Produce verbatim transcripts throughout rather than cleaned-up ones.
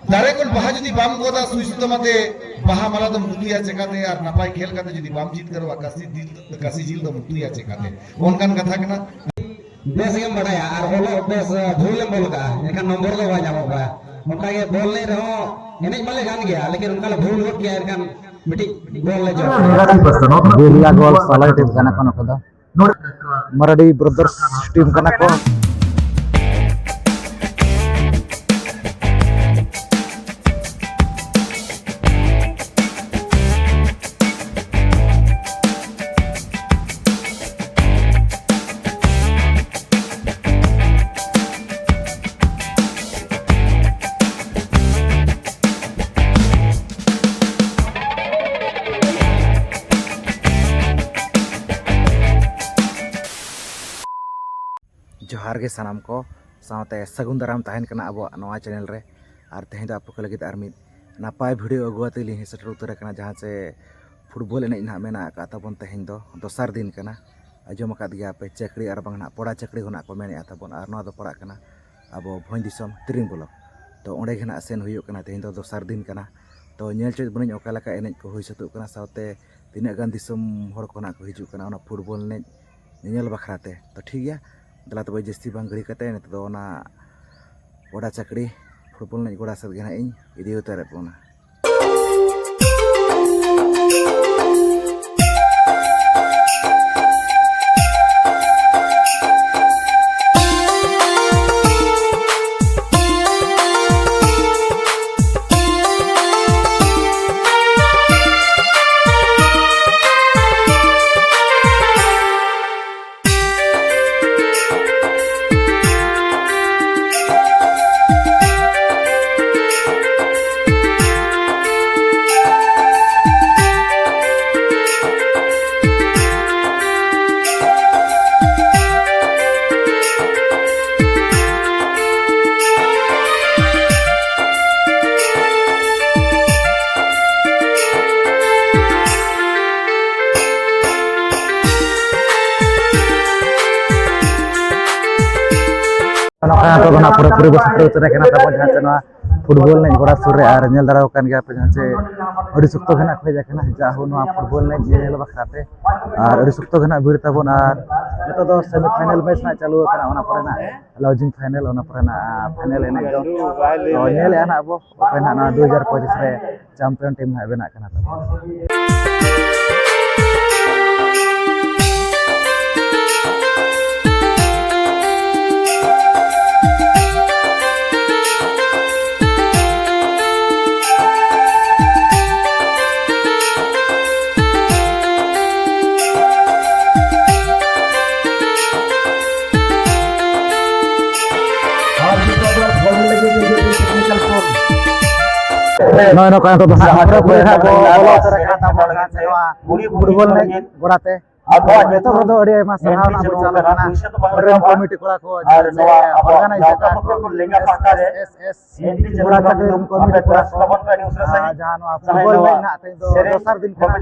ᱫᱟᱨᱮ ᱠᱷᱚᱱ ᱵᱟᱦᱟ ᱡᱩᱫᱤ ᱵᱟᱢ ᱜᱚᱫᱟ ᱥᱩᱭ ᱥᱩᱛᱟᱹᱢ ᱟᱛᱮ, ᱵᱟᱦᱟ ᱢᱟᱞᱟ ᱫᱚᱢ ᱩᱛᱩᱭᱟ ᱪᱮᱠᱟᱛᱮ? ᱟᱨ ᱱᱟᱯᱟᱭ ᱠᱷᱮᱞ ᱠᱟᱛᱮ ᱡᱩᱫᱤ ᱵᱟᱢ ᱡᱤᱛᱠᱟᱹᱨᱚᱜᱼᱟ, ᱠᱟᱹᱥᱤ ᱡᱤᱞ, ᱠᱟᱹᱥᱤ ᱡᱤᱞ ᱫᱚᱢ ᱩᱛᱩᱭᱟ ᱪᱮᱠᱟᱛᱮ? ᱚᱱᱠᱟᱱ ᱠᱟᱛᱷᱟ ᱠᱟᱱᱟ᱾ ᱵᱮᱥ ᱜᱮᱢ ᱵᱟᱲᱟᱭᱟ ᱟᱨ ᱚᱞᱚᱜ ᱵᱮᱥ, ᱵᱷᱩᱞ ᱮᱢ ᱚᱞ ᱠᱟᱜᱼᱟ, ᱮᱱᱠᱷᱟᱱ ᱱᱚᱢᱵᱚᱨ ᱫᱚ ᱵᱟᱭ ᱧᱟᱢᱚᱜ ᱠᱟᱱᱟ᱾ ᱚᱱᱠᱟ ᱜᱮ ᱵᱚᱞ ᱮᱱᱮᱡ ᱨᱮᱦᱚᱸ ᱮᱱᱮᱡ ᱢᱟᱞᱮ ᱜᱟᱱ ᱜᱮᱭᱟ, ᱞᱮᱠᱤᱱ ᱚᱱᱠᱟ ᱞᱮ ᱵᱷᱩᱞ ᱜᱚᱫ ᱜᱮᱭᱟ, ᱮᱱᱠᱷᱟᱱ ᱢᱤᱫᱴᱤᱡ ᱜᱳᱞ ᱞᱮ ᱡᱚᱢ᱾ ᱵᱤᱨᱞᱟ ᱜᱳᱞ ᱥᱟᱞᱟᱭ ᱴᱤᱢ ᱠᱟᱱᱟ ᱠᱚ ᱱᱩᱠᱩ ᱫᱚ᱾ ᱢᱟᱨᱟᱰᱤ ᱵᱨᱟᱫᱟᱨᱥ ᱴᱤᱢ ᱠᱟᱱᱟ ᱠᱚ᱾ ᱡᱚᱦᱟᱨ ᱜᱮ ᱥᱟᱱᱟᱢ ᱠᱚ, ᱥᱟᱶᱛᱮ ᱥᱟᱹᱜᱩᱱ ᱫᱟᱨᱟᱢ ᱛᱟᱦᱮᱱ ᱠᱟᱱᱟ ᱟᱵᱚᱣᱟᱜ ᱱᱚᱣᱟ ᱪᱮᱱᱮᱞ ᱨᱮ᱾ ᱟᱨ ᱛᱮᱦᱮᱧ ᱫᱚ ᱟᱯᱮ ᱠᱚ ᱞᱟᱹᱜᱤᱫ ᱟᱨ ᱢᱤᱫ ᱱᱟᱯᱟᱭ ᱵᱷᱤᱰᱤᱭᱳ ᱟᱹᱜᱩ ᱟᱛᱮ ᱞᱤᱧ ᱦᱮᱡ ᱥᱮᱴᱮᱨ ᱩᱛᱟᱹᱨ ᱟᱠᱟᱱᱟ, ᱡᱟᱦᱟᱸ ᱪᱮ ᱯᱷᱩᱴᱵᱚᱞ ᱮᱱᱮᱡ ᱱᱟᱦᱟᱜ ᱢᱮᱱᱟᱜ ᱟᱠᱟᱫ ᱛᱟᱵᱚᱱ᱾ ᱛᱮᱦᱮᱧ ᱫᱚ ᱫᱚᱥᱟᱨ ᱫᱤᱱ ᱠᱟᱱᱟ᱾ ᱟᱸᱡᱚᱢ ᱟᱠᱟᱫ ᱜᱮᱭᱟ ᱯᱮ, ᱪᱟᱹᱠᱲᱤ ᱟᱨ ᱵᱟᱝ ᱱᱟᱦᱟᱜ ᱯᱚᱲᱟ ᱪᱟᱹᱠᱲᱤ ᱦᱚᱸ ᱱᱟᱦᱟᱜ ᱠᱚ ᱢᱮᱱᱮᱫᱼᱟ ᱛᱟᱵᱚᱱ, ᱟᱨ ᱱᱚᱣᱟ ᱫᱚ ᱯᱟᱲᱟᱜ ᱠᱟᱱᱟ ᱟᱵᱚ ᱵᱷᱚᱸᱡᱽ ᱫᱤᱥᱚᱢ ᱛᱤᱨᱤᱝ ᱵᱞᱚᱠ᱾ ᱛᱚ ᱚᱸᱰᱮ ᱜᱮ ᱱᱟᱦᱟᱜ ᱥᱮᱱ ᱦᱩᱭᱩᱜ ᱠᱟᱱᱟ, ᱛᱮᱦᱮᱧ ᱫᱚ ᱫᱚᱥᱟᱨ ᱫᱤᱱ ᱠᱟᱱᱟ᱾ ᱛᱚ ᱧᱮᱞ ᱪᱮᱫ ᱵᱚᱱᱟᱹᱧ ᱚᱠᱟ ᱞᱮᱠᱟ ᱮᱱᱮᱡ ᱠᱚ ᱦᱩᱭ ᱥᱟᱹᱛᱚᱜ ᱠᱟᱱᱟ, ᱥᱟᱶᱛᱮ ᱛᱤᱱᱟᱹᱜ ᱜᱟᱱ ᱫᱤᱥᱚᱢ ᱦᱚᱲ ᱠᱚ ᱱᱟᱦᱟᱜ ᱠᱚ ᱦᱤᱡᱩᱜ ᱠᱟᱱᱟ ᱚᱱᱟ ᱯᱷᱩᱴᱵᱚᱞ ᱮᱱᱮᱡ ᱧᱮᱧᱮᱞ ᱵᱟᱠᱷᱨᱟ ᱛᱮ᱾ ᱛᱚ ᱴᱷᱤᱠ ᱜᱮᱭᱟ, ᱫᱮᱞᱟ ᱛᱚᱵᱮ ᱡᱟᱹᱥᱛᱤ ᱵᱟᱝ ᱜᱷᱟᱹᱲᱤ ᱠᱟᱛᱮ ᱱᱤᱛᱚᱜ ᱫᱚ ᱚᱱᱟ ᱯᱚᱲᱟ ᱪᱟᱹᱠᱲᱤ ᱯᱷᱩᱴᱵᱚᱞ ᱮᱱᱮᱡ ᱜᱚᱰᱟ ᱥᱮᱫ ᱜᱮ ᱱᱟᱦᱟᱜ ᱤᱧ ᱤᱫᱤ ᱩᱛᱟᱹᱨᱮᱫ ᱵᱚᱱᱟ᱾ ᱱᱚᱝᱠᱟ ᱱᱤᱛᱚᱜ ᱫᱚ ᱱᱟᱜ ᱯᱩᱨᱟᱹᱯᱩᱨᱤ ᱵᱚ ᱥᱮᱴᱮᱨ ᱩᱛᱟᱹᱨ ᱟᱠᱟᱱᱟ ᱛᱟᱵᱚᱱ ᱡᱟᱦᱟᱸ ᱪᱮ ᱱᱚᱣᱟ ᱯᱷᱩᱴᱵᱚᱞ ᱮᱱᱮᱡ ᱜᱚᱲᱟ ᱥᱩᱨ ᱨᱮ᱾ ᱟᱨ ᱧᱮᱞ ᱫᱟᱲᱮ ᱟᱠᱟᱱ ᱜᱮᱭᱟ ᱯᱮ ᱡᱟᱦᱟᱸ ᱪᱮ ᱟᱹᱰᱤ ᱥᱚᱠᱛᱚ ᱜᱮ ᱱᱟᱜ ᱠᱚ ᱦᱮᱡ ᱟᱠᱟᱱᱟ ᱡᱟᱦᱳ ᱱᱚᱣᱟ ᱯᱷᱩᱴᱵᱚᱞ ᱮᱱᱮᱡ ᱧᱮᱧᱮᱞ ᱵᱟᱠᱷᱨᱟ ᱛᱮ᱾ ᱟᱨ ᱟᱹᱰᱤ ᱥᱚᱠᱛᱚ ᱜᱮ ᱱᱟᱜ ᱵᱷᱤᱲ ᱛᱟᱵᱚᱱ᱾ ᱟᱨ ᱱᱤᱛᱚᱜ ᱫᱚ ᱥᱮᱢᱤ ᱯᱷᱟᱭᱱᱮᱞ ᱢᱮᱪ ᱱᱟᱜ ᱪᱟᱹᱞᱩ ᱟᱠᱟᱱᱟ, ᱚᱱᱟ ᱯᱚᱨᱮ ᱱᱟᱜ ᱞᱚᱡᱤᱝ ᱯᱷᱟᱭᱱᱮᱞ, ᱚᱱᱟ ᱯᱚᱨᱮ ᱱᱟᱜ ᱯᱷᱟᱭᱱᱮᱞ ᱮᱱᱮᱡ ᱫᱚ᱾ ᱛᱚ ᱧᱮᱞᱮᱜᱼᱟ ᱱᱟᱜ ᱟᱵᱚ ᱚᱠᱚᱭ ᱱᱟᱜ ᱱᱚᱣᱟ ᱫᱩ ᱦᱟᱡᱟᱨ ᱯᱚᱸᱪᱤᱥ ᱨᱮ ᱪᱟᱢᱯᱤᱭᱟᱱ ᱴᱤᱢ ᱱᱟᱜ ᱵᱮᱱᱟᱜ ᱠᱟᱱᱟ ᱛᱟᱵᱚᱱ᱾ ᱱᱚᱜᱼᱚᱭ ᱱᱚᱝᱠᱟ ᱱᱤᱛᱚᱜ ᱫᱚ ᱦᱟᱸᱜ ᱯᱩᱨᱟᱹᱯᱩᱨᱤ ᱦᱟᱸᱜ ᱵᱚ ᱵᱚᱞᱚ ᱩᱛᱟᱹᱨ ᱟᱠᱟᱱᱟ ᱛᱟᱵᱚᱱ ᱱᱚᱣᱟ ᱯᱷᱩᱴᱵᱚᱞ ᱮᱱᱮᱡ ᱜᱚᱲᱟ ᱛᱮ᱾ ᱟᱫᱚ ᱡᱚᱛᱚ ᱦᱚᱲ ᱫᱚ ᱟᱹᱰᱤ ᱟᱭᱢᱟ ᱥᱟᱨᱦᱟᱣ ᱱᱟᱜ ᱵᱚᱱ ᱪᱟᱞ ᱟᱠᱟᱱᱟ᱾ ᱯᱩᱨᱟᱹ ᱠᱚᱢᱤᱴᱤ ᱠᱚᱲᱟ ᱠᱚ ᱡᱟᱦᱟᱸ ᱥᱮ ᱚᱨᱜᱟᱱᱟᱭᱤᱡᱟᱨ ᱠᱚ, ᱮᱥ ᱮᱥ ᱮᱥ ᱜᱚᱲᱟ ᱪᱟᱹᱠᱨᱤ ᱠᱚᱢᱤᱴᱤ ᱠᱚᱲᱟ ᱠᱚ, ᱟᱨ ᱡᱟᱦᱟᱸ ᱱᱚᱣᱟ ᱯᱷᱩᱴᱵᱚᱞ ᱮᱱᱮᱡ ᱱᱟᱜ ᱛᱮᱦᱮᱧ ᱫᱚ ᱫᱚᱥᱟᱨ ᱫᱤᱱ ᱠᱟᱱᱟ᱾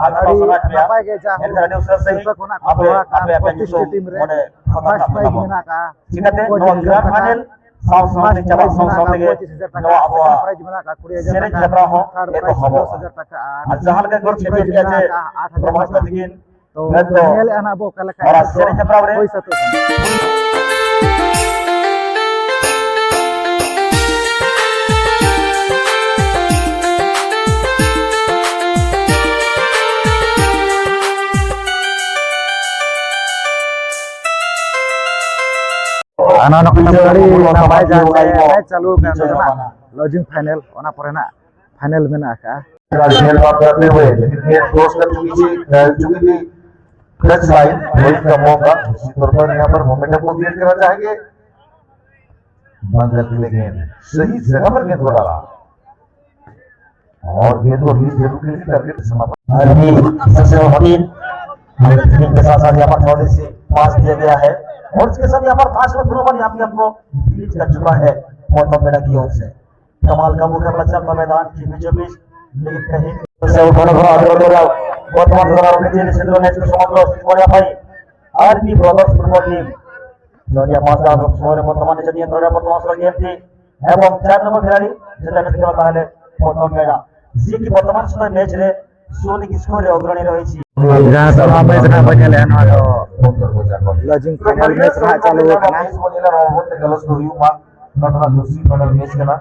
ᱟᱹᱰᱤ ᱱᱟᱯᱟᱭ ᱜᱮ ᱡᱟᱦᱳ ᱥᱤᱨᱯᱟᱹ ᱠᱚ ᱱᱟᱜ ᱠᱚ ᱫᱚᱦᱚ ᱟᱠᱟᱫᱼᱟ ᱯᱨᱚᱛᱤᱴᱤ ᱴᱤᱢ ᱨᱮ᱾ ᱯᱷᱟᱨᱥᱴ ᱯᱨᱟᱭᱤᱡᱽ ᱢᱮᱱᱟᱜ ᱟᱠᱟᱫᱼᱟ ᱯᱚᱸᱪᱤᱥ ᱦᱟᱡᱟᱨ ᱴᱟᱠᱟ, ᱯᱷᱟᱨᱥᱴ ᱯᱨᱟᱭᱤᱡᱽ ᱢᱮᱱᱟᱜ ᱟᱠᱟᱫᱼᱟ ᱠᱩᱲᱤ ᱦᱟᱡᱟᱨ ᱴᱟᱠᱟ, ᱥᱮᱠᱮᱱᱰ ᱯᱨᱟᱭᱤᱡᱽ ᱢᱮᱱᱟᱜ ᱟᱠᱟᱫᱼᱟ ᱫᱚᱥ ᱦᱟᱡᱟᱨ ᱴᱟᱠᱟ, ᱟᱨ ᱥᱮᱠᱮᱱᱰ ᱯᱨᱟᱭᱤᱡᱽ ᱢᱮᱱᱟᱜ ᱟᱠᱟᱫᱼᱟ ᱟᱴ ᱦᱟᱡᱟᱨ ᱴᱟᱠᱟ᱾ ᱟᱨ ᱡᱟᱦᱟᱸ ᱞᱮᱠᱟ ᱠᱚ ᱪᱮᱫ ᱠᱮᱫ ᱡᱮ ᱛᱚ ᱢᱮᱱᱫᱚ ᱧᱮᱞᱮᱫᱼᱟ ᱱᱟᱜ ᱵᱚ ᱚᱠᱟ ᱞᱮᱠᱟ ᱚᱱᱟ ᱱᱤᱛᱚᱜ ᱫᱚ ᱥᱮᱨᱮᱧ ᱦᱮᱯᱨᱟᱣ ᱨᱮ ᱦᱩᱭ ᱥᱟᱹᱛᱚᱜ ᱠᱟᱱᱟ᱾ ᱟᱨ ᱱᱚᱣᱟ ᱱᱚᱝᱠᱟ ᱟᱹᱰᱤ ᱱᱟᱯᱟᱭ ᱡᱟᱦᱟᱸ ᱪᱮ ᱢᱮᱪ ᱪᱟᱹᱞᱩ ᱟᱠᱟᱱ ᱛᱟᱵᱚᱱᱟ, ᱞᱚᱡᱤᱝ ᱯᱷᱟᱭᱱᱮᱞ, ᱚᱱᱟ ᱯᱚᱨᱮ ᱱᱟᱜ ᱯᱷᱟᱭᱱᱮᱞ ᱢᱮᱱᱟᱜ ᱟᱠᱟᱫᱼᱟ᱾ का झेल करते हुए, लेकिन गेंद दोस्त कर चुकी थी, कर चुकी थी टच लाइन, वही का मौका। निश्चित तौर पर यहाँ पर मोमेंटम को क्रिएट करना चाहेंगे। बंद करके गेंद सही जगह पर गेंद को डाला और गेंद को रिलीज जरूर करके टारगेट समाप्त। अभी सबसे हमीद, टीम के साथ साथ यहाँ पर थोड़ी सी पास दिया गया है और इसके साथ यहाँ पर पांच नंबर पर यहाँ पे हमको रिलीज कर चुका है मौतम मेरा की ओर से। कमाल का मुकाबला चलता मैदान के बीचों बीच, लेकिन कहीं से उठाना थोड़ा आगे बढ़ रहा। वर्तमान दौरान अपने चेहरे से दो मैच को समझ लो, सुन भाई। आरपी ब्रदर्स फुटबॉल टीम, जोड़िया पास का समय वर्तमान चलिए, वर्तमान गेम थी। এবং চার নম্বর খেলাড়ি যেটা খেলতে পারে তাহলে প্রথম মেগা। যে কি বর্তমান সময় ম্যাচ রে সুনিক স্কোরে অগ্রণী রয়েছে। যারা সব ম্যাচ না বজালে না তো লজিং ফাইনাল ম্যাচ না চালু ᱠᱟᱱᱟ᱾ ᱵᱚᱡᱮᱞᱟ ᱨᱚᱦᱚ ᱛᱮ ᱜᱟᱞᱚᱥ ᱫᱚ ᱦᱩᱭᱩᱜ ᱢᱟ᱾ ᱱᱚᱣᱟ ᱫᱚ ᱦᱟᱸᱜ ᱞᱩᱥᱤ ᱯᱷᱟᱭᱱᱟᱞ ᱢᱮᱪ ᱠᱟᱱᱟ᱾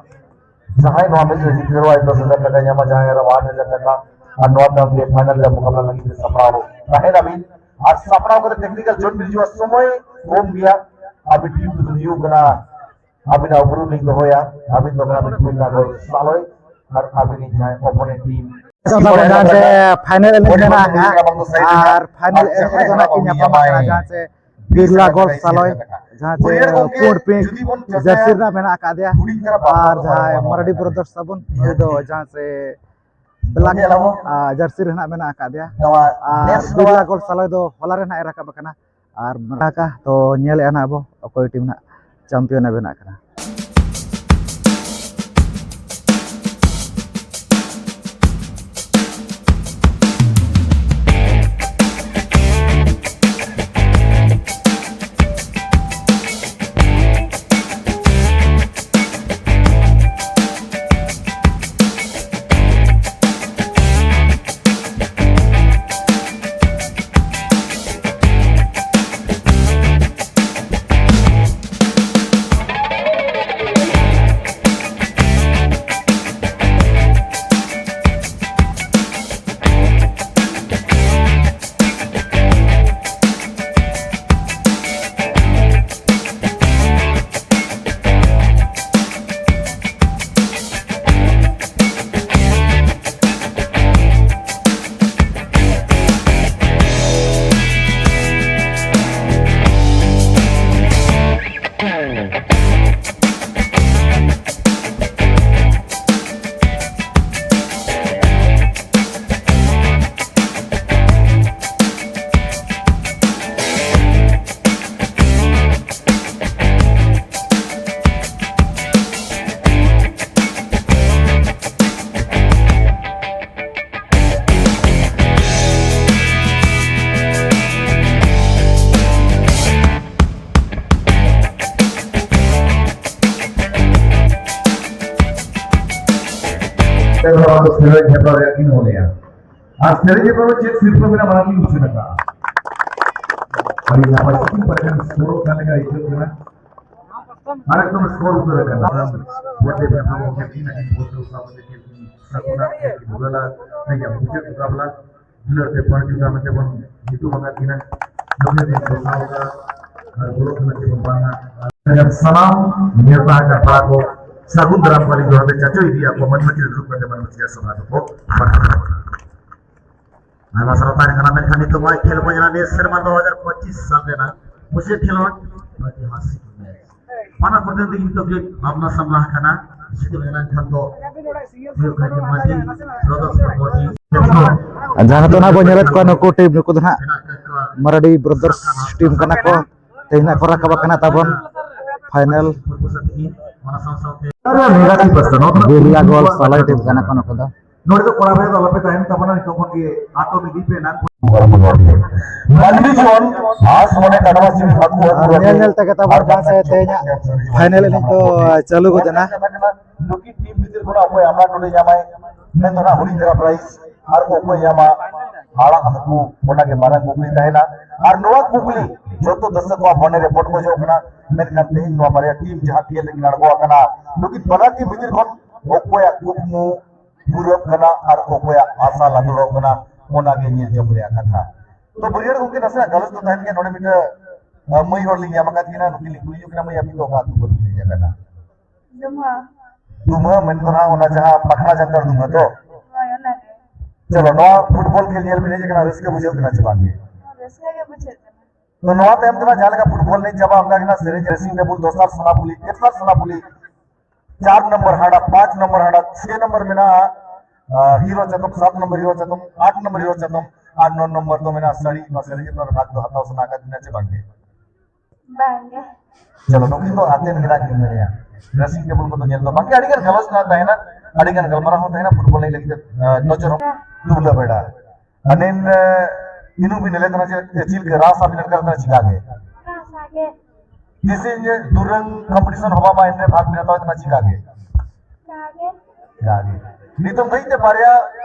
ᱡᱟᱦᱟᱸᱭ ᱱᱚᱣᱟ ᱢᱮᱪ ᱨᱮ ᱡᱤᱛᱠᱟᱹᱨᱚᱜᱼᱟᱭ ᱫᱚᱥ ᱦᱟᱡᱟᱨ ᱴᱟᱠᱟ ᱧᱟᱢᱟ, ᱡᱟᱦᱟᱸᱭ ᱟᱨᱚ ᱟᱴ ᱦᱟᱡᱟᱨ ᱴᱟᱠᱟ᱾ ᱟᱨ ᱱᱚᱣᱟ ᱛᱟᱭᱚᱢ ᱛᱮ ᱯᱷᱟᱭᱱᱟᱞ ᱨᱮ ᱢᱩᱠᱟᱵᱞᱟ ᱞᱟᱹᱜᱤᱫ ᱛᱮ ᱥᱟᱯᱲᱟᱣ ᱛᱟᱦᱮᱱᱟᱵᱤᱱ᱾ ᱟᱨ ᱥᱟᱯᱲᱟᱣ ᱠᱟᱛᱮ ᱴᱮᱠᱱᱤᱠᱟᱞ ᱡᱚᱭᱮᱱᱴ ᱦᱤᱡᱩᱜᱼᱟ, ᱥᱚᱢᱚᱭ ᱠᱚᱢ ᱜᱮᱭᱟ᱾ ᱟᱹᱵᱤᱱ ᱴᱤᱢ ᱫᱚᱵᱤᱱ ᱦᱩᱭᱩᱜ ᱠᱟᱱᱟ, ᱟᱹᱵᱤᱱᱟᱜ ᱩᱯᱨᱩᱢ ᱞᱤᱧ ᱫᱚᱦᱚᱭᱟ᱾ ᱟᱹᱵᱤᱱ ᱫᱚ ᱠᱟᱱᱟ ᱵᱤᱱ ᱯᱩᱭᱞᱟ ᱜᱚᱞ ᱥᱟᱞᱚᱭ ᱟᱨ ᱟᱹᱵᱤᱱᱤᱡ ᱡᱟᱦᱟᱸᱭ ᱚᱯᱳᱱᱮᱱᱴ ᱴᱤᱢ ᱡᱟᱦᱟᱸ ᱥᱮ ᱯᱷᱟᱭᱱᱮᱞ ᱮᱱᱮᱡ ᱢᱮᱱᱟᱜᱼᱟ ᱦᱟᱸᱜ᱾ ᱟᱨ ᱯᱷᱟᱭᱱᱮᱞ ᱮᱱᱮᱡ ᱨᱮᱫᱚ ᱦᱟᱸᱜ ᱠᱤᱱ ᱧᱟᱯᱟᱢ ᱠᱟᱱᱟ, ᱡᱟᱦᱟᱸ ᱥᱮ ᱵᱤᱨᱞᱟ ᱜᱚᱞ ᱥᱟᱞᱚᱭ, ᱡᱟᱦᱟᱸ ᱥᱮ ᱯᱩᱸᱰ ᱯᱤᱸᱠ ᱡᱟᱹᱨᱥᱤ ᱨᱮᱱᱟᱜ ᱢᱮᱱᱟᱜ ᱟᱠᱟᱫᱮᱭᱟ, ᱟᱨ ᱡᱟᱦᱟᱸᱭ ᱢᱟᱨᱰᱤ ᱵᱨᱟᱫᱟᱨᱥ ᱛᱟᱵᱚᱱ, ᱩᱱᱤ ᱫᱚ ᱡᱟᱦᱟᱸ ᱥᱮ ᱵᱞᱟᱠ, ᱟᱨ ᱡᱟᱹᱨᱥᱤ ᱨᱮ ᱱᱟᱜ ᱢᱮᱱᱟᱜ ᱟᱠᱟᱫᱮᱭᱟ᱾ ᱟᱨ ᱵᱤᱨᱞᱟ ᱜᱚᱞ ᱥᱟᱞᱚᱭ ᱫᱚ ᱦᱚᱞᱟ ᱨᱮ ᱱᱟᱜ ᱮ ᱨᱟᱠᱟᱵ ᱟᱠᱟᱱᱟ᱾ ᱟᱨ ᱢᱟᱨᱟᱠᱟ ᱛᱚ ᱧᱮᱞᱮᱫᱼᱟ ᱱᱟᱜ ᱟᱵᱚ ᱚᱠᱚᱭ ᱴᱤᱢ ᱱᱟᱜ ᱪᱟᱢᱯᱤᱭᱚᱱ ᱮ ᱵᱮᱱᱟᱜ ᱠᱟᱱᱟ᱾ ᱱᱚᱣᱟ ᱫᱚ ᱥᱮᱨᱮᱧ ᱦᱮᱯᱨᱟᱣ ᱨᱮᱭᱟᱜ ᱠᱤᱱ ᱚᱞᱮᱜᱼᱟ᱾ ᱟᱨ ᱥᱮᱨᱮᱧ ᱦᱮᱯᱨᱟᱣ ᱨᱮ ᱪᱮᱫ ᱥᱤᱨᱯᱟᱹ ᱢᱮᱱᱟᱜᱼᱟ, ᱚᱱᱟ ᱠᱤᱱ ᱩᱪᱷᱟᱹᱱ ᱟᱠᱟᱫᱼᱟ᱾ ᱟᱹᱰᱤ ᱱᱟᱯᱟᱭ ᱥᱤᱨᱯᱟᱹ ᱠᱟᱱ ᱥᱚᱨᱚᱜ ᱠᱟᱱ ᱞᱮᱠᱟ ᱟᱹᱭᱠᱟᱹᱜ ᱠᱟᱱᱟ᱾ ᱟᱨ ᱮᱠᱫᱚᱢ ᱥᱠᱳᱨ ᱩᱛᱟᱹᱨ ᱟᱠᱟᱱᱟ᱾ ᱵᱚᱞ ᱛᱮ ᱵᱮᱱᱟᱣ ᱠᱟᱛᱮ ᱠᱤᱱ ᱟᱹᱰᱤ ᱵᱚᱞ ᱠᱚ ᱥᱟᱵ ᱠᱟᱛᱮ ᱠᱤᱱ ᱥᱟᱵ ᱠᱟᱱᱟ, ᱵᱚᱞ ᱞᱟ ᱨᱮᱭᱟᱜ ᱢᱩᱪᱟᱹᱫ ᱢᱩᱠᱟᱵᱞᱟ ᱫᱩᱞᱟᱹᱲ ᱛᱮ ᱯᱟᱹᱲ ᱡᱩᱫᱟ ᱢᱮᱱᱛᱮ ᱵᱚᱱ ᱧᱩᱛᱩᱢ ᱟᱠᱟᱫ ᱠᱤᱱᱟ᱾ ᱱᱚᱰᱮ ᱵᱚᱱ ᱥᱟᱵ ᱠᱟᱜᱼᱟ ᱟᱨ ᱵᱚᱞᱚ ᱠᱟᱱᱟ ᱪᱮ ᱵᱟᱝᱟ᱾ ᱥᱟᱱᱟᱢ ᱱᱮᱣᱛᱟ ᱟᱠᱟᱫ ᱯᱮᱲᱟ ᱠᱚ ᱥᱟᱹᱜᱩᱱ ᱫᱟᱨᱟᱢ ᱠᱚᱣᱟᱞᱤᱧ ᱡᱚᱦᱟᱨ ᱛᱮ ᱪᱟᱪᱳ ᱤᱫᱤᱭᱟᱜ ᱠᱚ ᱢᱟᱹᱱ ᱢᱟᱹᱴᱤ ᱨᱮ ᱫᱩᱲᱩᱵ ᱠᱟᱛᱮ ᱢᱟᱹᱱ ᱢᱟᱹᱴᱤ ᱨᱮ ᱥᱚᱵᱷᱟ ᱫᱚᱠᱚ ᱯᱟᱲᱦᱟᱣ ᱠᱟᱱᱟ᱾ ᱟᱭᱢᱟ ᱥᱟᱨᱦᱟᱣ ᱛᱟᱦᱮᱱ ᱠᱟᱱᱟ, ᱢᱮᱱᱠᱷᱟᱱ ᱱᱤᱛᱚᱜ ᱱᱚᱣᱟ ᱠᱷᱮᱞ ᱵᱚᱱ ᱧᱮᱞᱟ ᱱᱤᱭᱟᱹ ᱥᱮᱨᱢᱟ ᱫᱩ ᱦᱟᱡᱟᱨ ᱯᱚᱸᱪᱤᱥ ᱥᱟᱞ ᱨᱮᱱᱟᱜ ᱢᱩᱪᱟᱹᱫ ᱠᱷᱮᱞᱳᱰ ᱳᱭᱛᱤᱦᱟᱥᱤᱠ ᱢᱮᱪ᱾ ᱵᱟᱱᱟᱨ ᱯᱨᱚᱛᱤᱱᱤᱫᱷᱤ ᱠᱤᱱᱛᱩ ᱜᱮ ᱵᱷᱟᱵᱽᱱᱟ ᱥᱟᱢᱞᱟ ᱟᱠᱟᱱᱟ᱾ ᱡᱩᱫᱤ ᱢᱮᱱᱟᱱ ᱠᱷᱟᱱ ᱫᱚ ᱦᱩᱭᱩᱜ ᱠᱟᱱᱟ ᱢᱟᱹᱡᱷᱤ ᱵᱨᱟᱫᱟᱨᱥ ᱯᱨᱚᱯᱟᱨᱴᱤ᱾ ᱟᱨ ᱡᱟᱦᱟᱸ ᱱᱤᱛᱚᱜ ᱱᱟᱦᱟᱜ ᱵᱚᱱ ᱧᱮᱞᱮᱫ ᱠᱚᱣᱟ ᱱᱩᱠᱩ ᱴᱤᱢ, ᱱᱩᱠᱩ ᱫᱚ ᱱᱟᱦᱟᱜ ᱢᱟᱨᱟᱰᱤ ᱵᱨᱟᱫᱟᱨᱥ ᱴᱤᱢ ᱠᱟᱱᱟ ᱠᱚ᱾ ᱛᱮᱦᱮᱧ ᱱᱟᱦᱟᱜ ᱠᱚ ᱨᱟᱠᱟᱵ ᱟᱠᱟᱱᱟ ᱛᱟᱵᱚᱱ ᱯᱷᱟᱭᱱᱮᱞ᱾ ᱵᱤᱨᱞᱟ ᱜᱚᱞ ᱥᱟᱞᱟᱭ ᱴᱤᱢ ᱠᱟᱱᱟ ᱠᱚ ᱱᱩᱠᱩ ᱫᱚ᱾ ᱱᱚᱰᱮ ᱫᱚ ᱠᱚᱲᱟ ᱵᱷᱟᱭ ᱫᱚ ᱟᱞᱚᱯᱮ ᱛᱟᱦᱮᱱ ᱛᱟᱵᱚᱱᱟ, ᱱᱤᱛᱚᱜ ᱠᱷᱚᱱ ᱜᱮ ᱟᱛᱳ ᱤᱫᱤ ᱯᱮ ᱱᱟᱜ᱾ ᱢᱟᱹᱱᱢᱤ ᱡᱤᱭᱚᱱ ᱟᱥ ᱢᱚᱱᱮ ᱠᱟᱰᱣᱟ ᱥᱤᱢ ᱦᱟᱹᱠᱩ ᱟᱨ ᱧᱮᱞ ᱧᱮᱞ ᱛᱮᱜᱮ ᱛᱟᱵᱚᱱ ᱡᱟᱦᱟᱸ ᱥᱮᱫ ᱛᱮᱦᱮᱧᱟᱜ ᱯᱷᱟᱭᱱᱮᱞ ᱮᱱᱮᱡ ᱫᱚ ᱪᱟᱹᱞᱩ ᱜᱚᱫ ᱮᱱᱟ᱾ ᱱᱩᱠᱤᱱ ᱴᱤᱢ ᱵᱷᱤᱛᱤᱨ ᱠᱷᱚᱱᱟᱜ ᱚᱠᱚᱭ ᱟᱢᱞᱟ ᱴᱩᱰᱩᱭ ᱧᱟᱢᱟᱭ, ᱢᱮᱱ ᱫᱚ ᱱᱟᱜ ᱦᱩᱰᱤᱧ ᱫᱷᱟᱨᱟ ᱯᱨᱟᱭᱤᱡᱽ, ᱟᱨ ᱚᱠᱚᱭ ᱧᱟᱢᱟ ᱟᱲᱟᱜ ᱦᱟᱹᱠᱩ, ᱚᱱᱟᱜᱮ ᱢᱟᱨᱟᱝ ᱠᱩᱠᱞᱤ ᱛᱟᱦᱮᱱᱟ᱾ ᱟᱨ ᱱᱚᱣᱟ ᱠᱩᱠᱞᱤ ᱡᱚᱛᱚ ᱫᱚᱨᱥᱚᱠ ᱠᱚᱣᱟᱜ ᱢᱚᱱᱮ ᱨᱮ ᱯᱚᱴᱠᱚᱡᱚᱜ ᱠᱟᱱᱟ᱾ ᱢᱮᱱᱠᱷᱟᱱ ᱛᱮᱦᱮᱧ ᱱᱚᱣᱟ ᱵᱟᱨᱭᱟ ᱴᱤᱢ ᱡᱟᱦᱟᱸ ᱠᱷᱮᱞ ᱨᱮᱠᱤᱱ ᱟᱬᱜᱚ ᱟᱠᱟᱱᱟ, ᱱᱩᱠᱤᱱ ᱵᱟᱱᱟᱨ ᱴᱤᱢ ᱵᱷᱤᱛᱤᱨ ᱠᱷᱚᱱ ᱚᱠᱚᱭᱟᱜ ᱠᱩᱠᱢᱩ ᱯᱩᱨᱟᱹᱜ ᱠᱟᱱᱟ ᱟᱨ ᱚᱠᱚᱭᱟᱜ ᱟᱥᱟ ᱞᱟᱸᱫᱩᱲᱚᱜ ᱠᱟᱱᱟ, ᱚᱱᱟᱜᱮ ᱧᱮᱞ ᱡᱚᱝ ᱨᱮᱭᱟᱜ ᱠᱟᱛᱷᱟ᱾ ᱛᱚ ᱵᱟᱹᱨᱭᱟᱹᱲ ᱜᱚᱢᱠᱮ, ᱱᱟᱥᱮᱱᱟᱜ ᱜᱟᱞᱚᱪ ᱫᱚ ᱛᱟᱦᱮᱱ ᱜᱮᱭᱟ᱾ ᱱᱚᱰᱮ ᱢᱤᱫᱴᱟᱝ, ᱟᱸ, ᱢᱟᱹᱭ ᱦᱚᱲ ᱞᱤᱧ ᱧᱟᱢ ᱟᱠᱟᱫ ᱠᱤᱱᱟ, ᱱᱩᱠᱤᱱ ᱞᱤᱧ ᱠᱩᱞᱤ ᱧᱚᱜ ᱠᱤᱱᱟ, ᱢᱟᱹᱭ, ᱟᱹᱵᱤᱱ ᱫᱚ ᱚᱠᱟ ᱟᱹᱛᱩ ᱠᱷᱚᱱ ᱵᱤᱱ ᱦᱮᱡ ᱟᱠᱟᱱᱟ? ᱫᱩᱢᱦᱟ᱾ ᱫᱩᱢᱦᱟ ᱢᱮᱱ ᱫᱚ ᱱᱟᱦᱟᱜ ᱚᱱᱟ ᱡᱟᱦᱟᱸ ᱯᱟᱠᱷᱱᱟ ᱡᱟᱱᱛᱟᱲ ᱫᱩᱢᱦᱟ ᱛᱚ? ᱦᱳᱭ, ᱚᱱᱟᱜᱮ᱾ ᱪᱚᱞᱚ, ᱱᱚᱣᱟ ᱯᱷᱩᱴᱵᱚᱞ ᱠᱷᱮᱞ ᱧᱮᱞ ᱵᱤᱱ ᱦᱮᱡ ᱟᱠᱟᱱᱟ, ᱨᱟᱹᱥᱠᱟᱹ ᱵᱩᱡᱷᱟᱹᱜ ᱠᱟᱱᱟ ᱪᱮ ᱵᱟᱝ ᱜᱮ? ᱨᱟᱹᱥᱠᱟᱹ ᱜᱮ ᱵᱩᱡᱷᱟᱹᱜ ᱠᱟᱱᱟ᱾ ᱛᱚ ᱱᱚᱣᱟ ᱛᱟᱭᱚᱢ ᱛᱮ ᱱᱟᱦᱟᱜ ᱡᱟᱦᱟᱸ ᱞᱮᱠᱟ ᱯᱷᱩᱴᱵᱚᱞ ᱮᱱᱮᱡ ᱪᱟᱵᱟ, ᱚᱱᱠᱟ ᱜᱮ ᱱᱟᱦᱟᱜ ᱥᱮᱨᱮᱧ, dressing table, ᱫᱚᱥᱟᱨ ᱥᱳᱱᱟᱯᱩᱞᱤ, ᱛᱮᱥᱟᱨ ᱥᱳᱱᱟᱯᱩᱞᱤ, ᱪᱟᱨ ᱱᱚᱢᱵᱚᱨ ᱦᱟᱸᱰᱟ, ᱯᱟᱸᱪ ᱱᱚᱢᱵᱚᱨ ᱦᱟᱸᱰᱟ, ᱪᱷᱚᱭ ᱱᱚᱢᱵᱚᱨ ᱢᱮᱱᱟᱜᱼᱟ, ᱟᱸ, ᱦᱤᱨᱳ ᱪᱟᱛᱚᱢ, ᱥᱟᱛ ᱱᱚᱢᱵᱚᱨ ᱦᱤᱨᱳ ᱪᱟᱛᱚᱢ, ᱟᱴ ᱱᱚᱢᱵᱚᱨ ᱦᱤᱨᱳ ᱪᱟᱛᱚᱢ, ᱟᱨ ᱱᱚ ᱱᱚᱢᱵᱚᱨ ᱫᱚ ᱢᱮᱱᱟᱜᱼᱟ ᱥᱟᱹᱲᱤ᱾ ᱱᱚᱣᱟ ᱥᱟᱹᱲᱤ ᱪᱮᱛᱟᱱ ᱨᱮ ᱵᱷᱟᱜᱽ ᱫᱚ ᱦᱟᱛᱟᱣ ᱥᱟᱱᱟ ᱟᱠᱟᱫ ᱵᱤᱱᱟ ᱪᱮ ᱵᱟᱝ ᱜᱮ? ᱵᱟᱝ ᱜᱮ᱾ ᱪᱚᱞᱚ, ᱱᱩᱠᱤᱱ ᱫᱚ ᱟᱛᱮᱱ ᱜᱮ ᱱᱟᱜ ᱠᱤᱱ ᱢᱮᱱᱮᱜᱼᱟ᱾ Dressing table ᱠᱚᱫᱚ ᱧᱮᱞ ᱫᱚ ᱵᱟᱝ ᱜᱮ, ᱟᱹᱰᱤ ᱜᱟᱱ ᱜᱟᱞᱚᱪ ᱱᱟᱜ ᱛᱟᱦᱮᱱᱟ, ᱟᱹᱰᱤ ᱜᱟᱱ ᱜᱟᱞᱢᱟᱨᱟᱣ ᱦᱚᱸ ᱛᱟᱦᱮᱱᱟ, ᱯᱷᱩᱴᱵᱚᱞ ᱮᱱᱮᱡ ᱞᱟᱹᱜᱤᱫ ᱛᱮ, ᱟᱸ, ᱱᱚᱡᱚᱨ ᱦᱚᱸ ᱰᱩᱵᱞᱟᱹ ᱵᱮᱲᱟ᱾ ᱟᱹᱵᱤᱱ, ᱟᱸ, ᱤᱱᱩ ᱵᱤᱱ ᱧᱮᱞᱮᱫ ᱠᱟᱱᱟ ᱡᱮ ᱪᱮᱫ ᱞᱮᱠᱟ ᱨᱟᱥ ᱟᱹᱵᱤᱱ ᱟᱴᱠᱟᱨ ᱠᱟᱱᱟ ᱪᱤᱠᱟ ᱜᱮ? ᱨᱟᱥᱟ ᱜᱮ᱾ ᱛᱤᱥᱤᱧ ᱫᱩᱨᱟᱝ competition ᱦᱚᱵᱟ ᱢᱟ ᱮᱱᱨᱮ ᱵᱷᱟᱜᱽ ᱵᱤᱱ ᱦᱟᱛᱟᱣ ᱠᱟᱱᱟ ᱪᱤᱠᱟ ᱜᱮ? ᱪᱤᱠᱟ ᱜᱮ᱾ ᱡᱟᱜᱮ ᱱᱤᱛᱚᱜ ᱫᱷᱟᱹᱵᱤᱡ ᱛᱮ ᱵᱟᱨᱭᱟ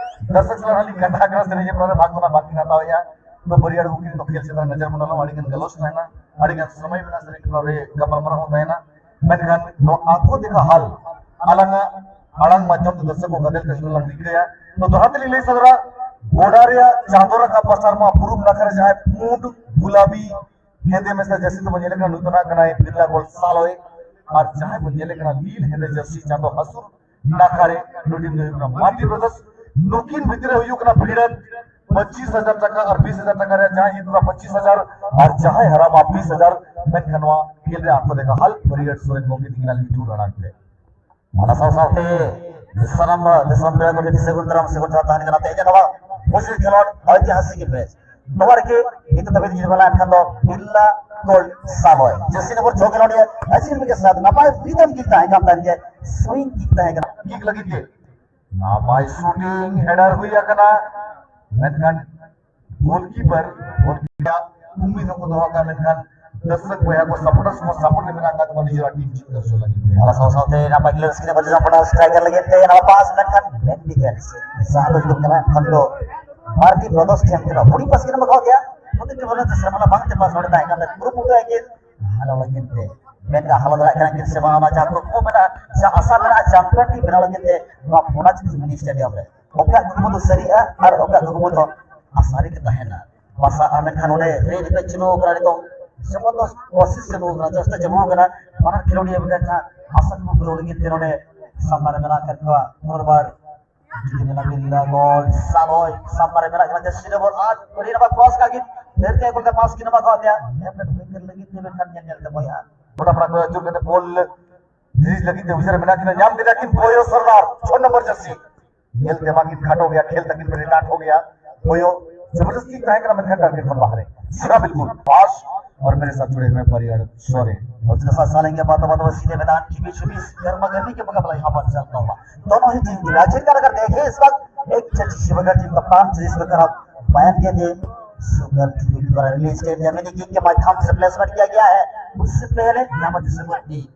ᱫᱚᱨᱥᱚᱠ ᱥᱟᱞᱟᱜ ᱞᱤᱧ ᱠᱟᱛᱷᱟ ᱠᱟᱱᱟ, ᱥᱮᱨᱮᱧ ᱦᱮᱯᱨᱟᱣ ᱨᱮ ᱵᱷᱟᱜᱽ ᱫᱚ ᱱᱟᱜ ᱵᱟᱝᱠᱤᱱ ᱦᱟᱛᱟᱣᱮᱫᱼᱟ᱾ ᱛᱚ ᱵᱟᱹᱨᱭᱟᱹᱲ ᱩᱱᱠᱤᱱ ᱫᱚ ᱠᱷᱮᱞ ᱪᱮᱛᱟᱱ ᱱᱚᱡᱚᱨ ᱢᱚᱱᱮ ᱞᱟᱜᱟᱣ ᱟᱹᱰᱤ ᱜᱟᱱ ᱜᱟᱞᱚᱪ ᱛᱟᱦᱮᱱᱟ, ᱟᱹᱰᱤ ᱜᱟᱱ ᱥᱚᱢᱚᱭ ᱢᱮᱱᱟᱜᱼᱟ ᱥᱮᱨᱮᱧ ᱦᱮᱯᱨᱟᱣ ᱨᱮ ᱜᱟᱯᱟᱞᱢᱟᱨᱟᱣ ᱦᱚᱸ ᱛᱟᱦᱮᱱᱟ᱾ ᱢᱮᱱᱠᱷᱟᱱ ᱱᱚᱣᱟ ᱟᱸᱠᱷᱚ ᱫᱮᱠᱷᱟ ᱦᱟᱞ ᱟᱞᱟᱝᱟᱜ ᱟᱲᱟᱝ ᱢᱟᱫᱽᱫᱷᱚᱢ ᱛᱮ ᱫᱚᱨᱥᱚᱠ ᱠᱚ ᱜᱟᱫᱮᱞ ᱠᱟᱹᱦᱱᱤ ᱞᱟᱝ ᱨᱤᱠᱟᱹᱭᱟ᱾ ᱛᱚ ᱫᱚᱦᱲᱟ ᱛᱮᱞᱤᱧ ᱞᱟᱹᱭ ᱥᱚᱫᱚᱨᱟ, ᱜᱚᱰᱟ ᱨᱮᱭᱟᱜ ᱪᱟᱸᱫᱚ ᱨᱟᱠᱟᱵ ᱯᱟᱥᱴᱟ ᱨᱮᱢᱟ ᱯᱩᱨᱩᱵ ᱱᱟᱠᱷᱟ ᱨᱮ ᱡᱟᱦᱟᱸᱭ ᱯᱩᱸᱰ ᱜᱩᱞᱟᱵᱤ ᱦᱮᱸᱫᱮ ᱢᱮᱥᱟ ᱡᱟᱹᱨᱥᱤ ᱛᱮᱵᱚᱱ ᱧᱮᱞᱮ ᱠᱟᱱᱟ, ᱱᱩᱭ ᱫᱚ ᱱᱟᱜ ᱠᱟᱱᱟᱭ ᱵᱤᱨᱞᱟ ᱜᱳᱞᱰ ᱥᱟᱞᱚᱭ᱾ ᱟᱨ ᱡᱟᱦᱟᱸᱭ ᱵᱚᱱ ᱧᱮᱞᱮ ᱠᱟᱱᱟ ᱞᱤᱞ ᱦᱮᱸᱫᱮ ᱡᱟᱹᱨᱥᱤ ᱪᱟᱸᱫᱚ ᱦᱟᱹᱥᱩᱨ ᱱᱟᱠᱷᱟ ᱨᱮ, ᱱᱩᱭ ᱴᱤᱢ ᱫᱚ ᱦᱩᱭᱩᱜ ᱠᱟᱱᱟ ᱢᱟᱨᱴᱤ ᱵᱨᱟᱫᱟᱨᱥ᱾ ᱱᱩᱠᱤᱱ ᱵᱷᱤᱛᱨᱤ ᱨᱮ ᱦᱩᱭᱩᱜ ᱠᱟᱱᱟ ᱵᱷᱤᱲᱟᱹᱛ ᱯᱚᱸᱪᱤᱥ ᱦᱟᱡᱟᱨ ᱴᱟᱠᱟ ᱟᱨ ᱵᱤᱥ ᱦᱟᱡᱟᱨ ᱴᱟᱠᱟ ᱨᱮᱭᱟᱜ, ᱡᱟᱦᱟᱸᱭ ᱡᱤᱛᱩᱜᱼᱟ ᱯᱚᱸᱪᱤᱥ ᱦᱟᱡᱟᱨ ᱟᱨ ᱡᱟᱦᱟᱸᱭ ᱦᱟᱨᱟᱜᱼᱟ ᱵᱤᱥ ᱦᱟᱡᱟᱨ᱾ ᱢᱮᱱᱠᱷᱟᱱ ᱱᱚᱣᱟ ᱠᱷᱮᱞ ᱨᱮ ᱟᱸᱠᱷᱚ ᱫᱮᱠᱷᱟ ᱦᱟᱞ ᱵᱟᱹᱨᱭᱟᱹᱲ ᱥᱚᱨᱮᱱ ᱜᱚᱢᱠᱮ ᱛᱤᱠᱤᱱᱟᱜ ᱞᱤᱴᱩᱨ ᱟᱲᱟᱝ ᱛᱮ᱾ ᱚᱱᱟ ᱥᱟᱶ ᱥᱟᱶᱛᱮ ᱥᱟᱱᱟᱢ ᱫᱤᱥᱚᱢ ᱯᱮᱲᱟ ᱠᱚ ᱴᱷᱮᱱ ᱥᱟᱹᱜᱩᱱ ᱫᱟᱨᱟᱢ ᱥᱟᱹᱜᱩᱱ ᱡᱚᱦᱟᱨ ᱛᱟᱦᱮᱱ ᱠᱟᱱᱟ᱾ ᱛᱮᱦᱮᱧ ᱱᱚᱣᱟ ᱯᱩᱥᱤ ᱠᱷᱮᱞᱳᱰ ᱳᱭᱛᱤᱦᱟᱥᱤᱠ ᱢᱮᱪ, ᱱᱚᱣᱟ ᱨᱮᱜᱮ ᱱᱤᱛᱚᱜ ᱫᱷᱟᱹᱵᱤᱡ ᱡᱩᱫᱤ ᱵᱚᱱ ᱞᱟᱭᱟ ᱠᱷᱟᱱ ᱫᱚ ᱵᱤᱨᱞᱟ ᱜᱳᱞᱰ ᱥᱟᱞᱚᱭ ᱡᱟᱹᱨᱥᱤ ᱱᱚᱢᱵᱚᱨ ᱪᱷᱚ ᱠᱷᱮᱞᱳᱰᱤᱭᱟᱹ ᱟᱹᱡᱤᱨ ᱢᱤᱫ ᱥᱟᱫ ᱱᱟᱯᱟᱭ ᱨᱤᱫᱟᱢ ᱠᱤᱠ ᱛᱟᱦᱮᱸ ᱠᱟᱱ ᱛᱟᱭ ᱜᱮᱭᱟ, ᱥᱩᱭᱤᱝ ᱠᱤᱠ ᱛᱟᱦᱮᱸ ᱠᱟᱱᱟ᱾ ᱠᱤᱠ ᱞᱟᱹᱜᱤᱫ ᱜᱮ ᱱᱟᱯᱟᱭ ᱥᱩᱴᱤᱝ ᱦᱮᱰᱟᱨ ᱦᱩᱭ ᱟᱠᱟᱱᱟ, ᱢᱮᱱᱠᱷᱟᱱ ᱜᱳᱞᱠᱤᱯᱟᱨ ᱜᱳᱞᱠᱤᱯᱟᱨ ᱩᱢᱤᱫ ᱦᱚᱸᱠᱚ ᱫᱚᱦᱚ ᱟᱠᱟᱫ, ᱢᱮᱱᱠᱷᱟᱱ ᱫᱚᱨᱥᱚᱠ ᱵᱚᱭᱦᱟ ᱠᱚ, ᱥᱟᱯᱳᱨᱴᱟᱨᱥ ᱠᱚ ᱥᱟᱯᱳᱨᱴ ᱨᱮ ᱢᱮᱱᱟᱜ ᱟᱠᱟᱫ ᱠᱚᱣᱟ ᱱᱤᱡᱮᱨᱟᱜ ᱴᱤᱢ ᱡᱤᱛᱠᱟᱹᱨ ᱦᱚᱪᱚ ᱞᱟᱹᱜᱤᱫ ᱛᱮ᱾ ᱚᱱᱟ ᱥᱟᱶ ᱥᱟᱶᱛᱮ ᱱᱟᱯᱟᱭ ᱠᱷᱮᱞ ᱥᱠᱤᱞ ᱵᱚᱞ ᱥᱟᱯᱳᱨᱴᱟᱨ ᱥᱴᱨᱟᱭᱠᱟᱨ ᱞᱟᱹᱜᱤᱫ ᱛᱮ ᱱᱟᱯᱟᱭ ᱯᱟᱥ, ᱢᱮᱱᱠᱷᱟᱱ ᱢᱮᱱ ᱰᱤᱯᱷᱮᱱᱥ ᱥᱟᱦᱟ ᱫᱚ ᱦᱤᱡᱩᱜ ᱠᱟᱱᱟ ᱠᱷᱟᱱ ᱫᱚ ᱢᱟᱨᱴᱤ ᱵᱨᱟᱫᱟᱨᱥ ᱴᱷᱮᱱ ᱠᱷᱚᱱ ᱦᱩᱰᱤᱧ ᱯᱟᱥ ᱠᱤᱱ ᱮᱢ ᱟᱠᱟᱫ ᱜᱮᱭᱟ᱾ ᱦᱩᱰᱤᱧ ᱴᱤᱢ ᱦᱚᱸ ᱥᱮᱨᱢᱟ ᱵᱟᱝ ᱛᱮ ᱯᱟᱥ ᱱᱚᱰᱮ ᱛᱟᱦᱮᱸ ᱠᱟᱱ ᱛᱟᱭ ᱠᱩᱨᱩᱢᱩᱴᱩ ᱟᱹᱠᱤᱱ ᱦᱟᱨᱟᱣ ᱞᱟᱹᱜᱤᱫ ᱛᱮ, ᱢᱮᱱᱠᱷᱟᱱ ᱦᱟᱞᱚ ᱫᱟᱲᱮᱭᱟᱜ ᱠᱟᱱᱟ ᱠᱤᱱ ᱥᱮ ᱵᱟᱝ, ᱚᱱᱟ ᱡᱟᱦᱟᱸ ᱠᱩᱠᱢᱩ ᱢᱮᱱᱟᱜᱼᱟ, ᱡᱟᱦᱟᱸ ᱟᱥᱟ ᱢᱮᱱᱟᱜᱼᱟ ᱪᱟᱢᱯᱤᱭᱚᱱ ᱴᱤᱢ ᱵᱮᱱᱟᱣ ᱞᱟᱹᱜᱤᱫ ᱛᱮ ᱱᱚᱣᱟ ᱯᱚᱱᱟᱪ ᱢᱤᱱᱤ ᱥᱴᱮᱰᱤᱭᱟᱢ ᱨᱮ᱾ ᱚᱠᱟ ᱠᱩᱠᱢᱩ ᱫᱚ ᱥᱟᱹᱨᱤᱜᱼᱟ ᱟᱨ ᱚᱠᱟ ᱠᱩᱠᱢᱩ ᱫᱚ ᱟᱥᱟ ᱨᱮᱜᱮ ᱛᱟᱦᱮᱱᱟ᱾ ᱵᱟᱥᱟᱜᱼᱟ, ᱢᱮᱱᱠᱷᱟᱱ ᱚᱸᱰᱮ ᱨᱮ ᱨᱤᱯᱮ ᱪᱟᱹᱞᱩ ᱟᱠᱟᱱᱟ ᱱᱤᱛᱚᱜ, ᱡᱮᱢᱚᱱ ᱫᱚ ᱠᱳᱥᱤᱥ ᱪᱟᱹᱞᱩ ᱟᱠᱟᱱᱟ, ᱪᱮᱥᱴᱟ ᱪᱟᱹᱞᱩ ᱟᱠᱟᱱᱟ᱾ ᱵᱟᱱᱟᱨ ᱠᱷᱮᱞᱳᱰᱤᱭᱟᱹ ᱵᱚᱭᱦᱟ ᱡᱟᱦᱟᱸ ᱟᱥᱟ ᱠᱚ ᱯᱩᱨᱟᱹᱣ ᱞᱟᱹᱜᱤᱫ ᱛᱮ ᱱᱚᱰᱮ ᱥᱟᱢᱱᱟ ᱨᱮ ᱢᱮᱱᱟᱜ ᱟᱠᱟᱫ ᱠᱚᱣᱟ᱾ ᱯᱩᱱᱚᱨᱵᱟᱨ ᱡᱩᱫᱤ ᱢᱮᱱᱟ ᱵᱤᱨᱞᱟ ᱜᱳᱞᱰ ᱥᱟᱞᱚᱭ ᱥᱟᱢᱱᱟ ᱨᱮ ᱢᱮᱱᱟᱜ ᱠᱟᱱᱟ, ᱡᱟᱹᱨᱥᱤ ᱱᱚᱢᱵᱚᱨ ᱟᱴ, ᱟᱹᱰᱤ ᱱᱟᱯᱟᱭ ᱠᱨᱚᱥ ᱠᱟᱜ ᱠᱤᱱ, ᱫᱷᱟᱹᱨᱛᱤ ᱟᱹᱜᱩ ᱞᱮᱠᱟ ᱯᱟᱥ ᱠᱤᱱ ᱮᱢᱟ ᱠᱟᱣᱟᱫ ᱛᱟᱭᱟ᱾ ᱞᱮᱯᱷᱴ ᱦᱮᱱᱰ ᱩᱭᱤᱝᱜᱟᱨ ᱞᱟᱹᱜᱤᱫ ᱛᱮ, ᱢᱮᱱᱠᱷᱟᱱ ᱧᱮᱞ ᱧᱮᱞ ᱛᱮ ᱵᱚᱭᱦᱟ ᱜᱚᱰᱟ ᱯᱟᱲᱟ ᱠᱚ ᱟᱹᱪᱩᱨ ᱠᱟᱛᱮ ᱵᱚᱞ ᱨᱤᱞᱤᱡᱽ ᱞᱟᱹᱜᱤᱫ ᱛᱮ ᱩᱭᱦᱟᱹᱨ ᱢᱮᱱᱟᱜ ᱠᱤᱱᱟ, ᱧᱟᱢ ᱠᱮᱫᱟ ᱠᱤᱱ ᱵᱚᱭᱚ ᱥᱚᱨᱫᱟᱨ, ᱪᱷᱚ ᱱᱚᱢᱵᱚᱨ ᱡᱟᱹᱨᱥᱤ᱾ ᱧᱮᱞ ᱛᱮᱢᱟ ᱠᱤᱱ ᱠᱷᱟᱴᱚ ᱜᱮᱭᱟ, ᱠᱷᱮᱞ ᱛᱟᱹᱠᱤᱱ ᱯᱮᱨᱮ ᱰᱟᱴ ᱦᱚ ᱜᱮᱭᱟ᱾ ᱵᱚᱭᱚ ᱡᱚᱵᱚᱨᱫᱚᱥᱛᱤ ᱛᱟᱦᱮᱸ ᱠᱟᱱᱟ, ᱢᱮᱱᱠᱷᱟᱱ ᱴᱟᱨᱜᱮᱴ ᱠᱷᱚᱱ ᱵᱟᱦᱨᱮ᱾ ᱡᱤ ᱦᱟᱸ, ᱵᱤᱞᱠᱩᱞ ᱯᱟᱥ ᱚᱨ ᱢᱮᱨᱮ ᱥᱟᱛᱷ ᱡᱩᱲᱮ ᱦᱩᱭ ᱯᱟᱨᱤᱭᱟᱲ ᱥᱚᱨᱮ᱾ उसके साथ सालेंगे बातों बातों में सीधे मैदान के बीचों बीच गर्मा गर्मी के मुकाबला यहाँ पर चलता हुआ। दोनों ही टीम की मैच का अगर देखें इस वक्त एक छत्तीस शिवगढ़ टीम का पांच जिस प्रकार आप बयान के थे, सुगर टीम द्वारा रिलीज किया गया मिनी किक के माध्यम से प्लेसमेंट किया गया है। उससे पहले यहाँ पर जिसे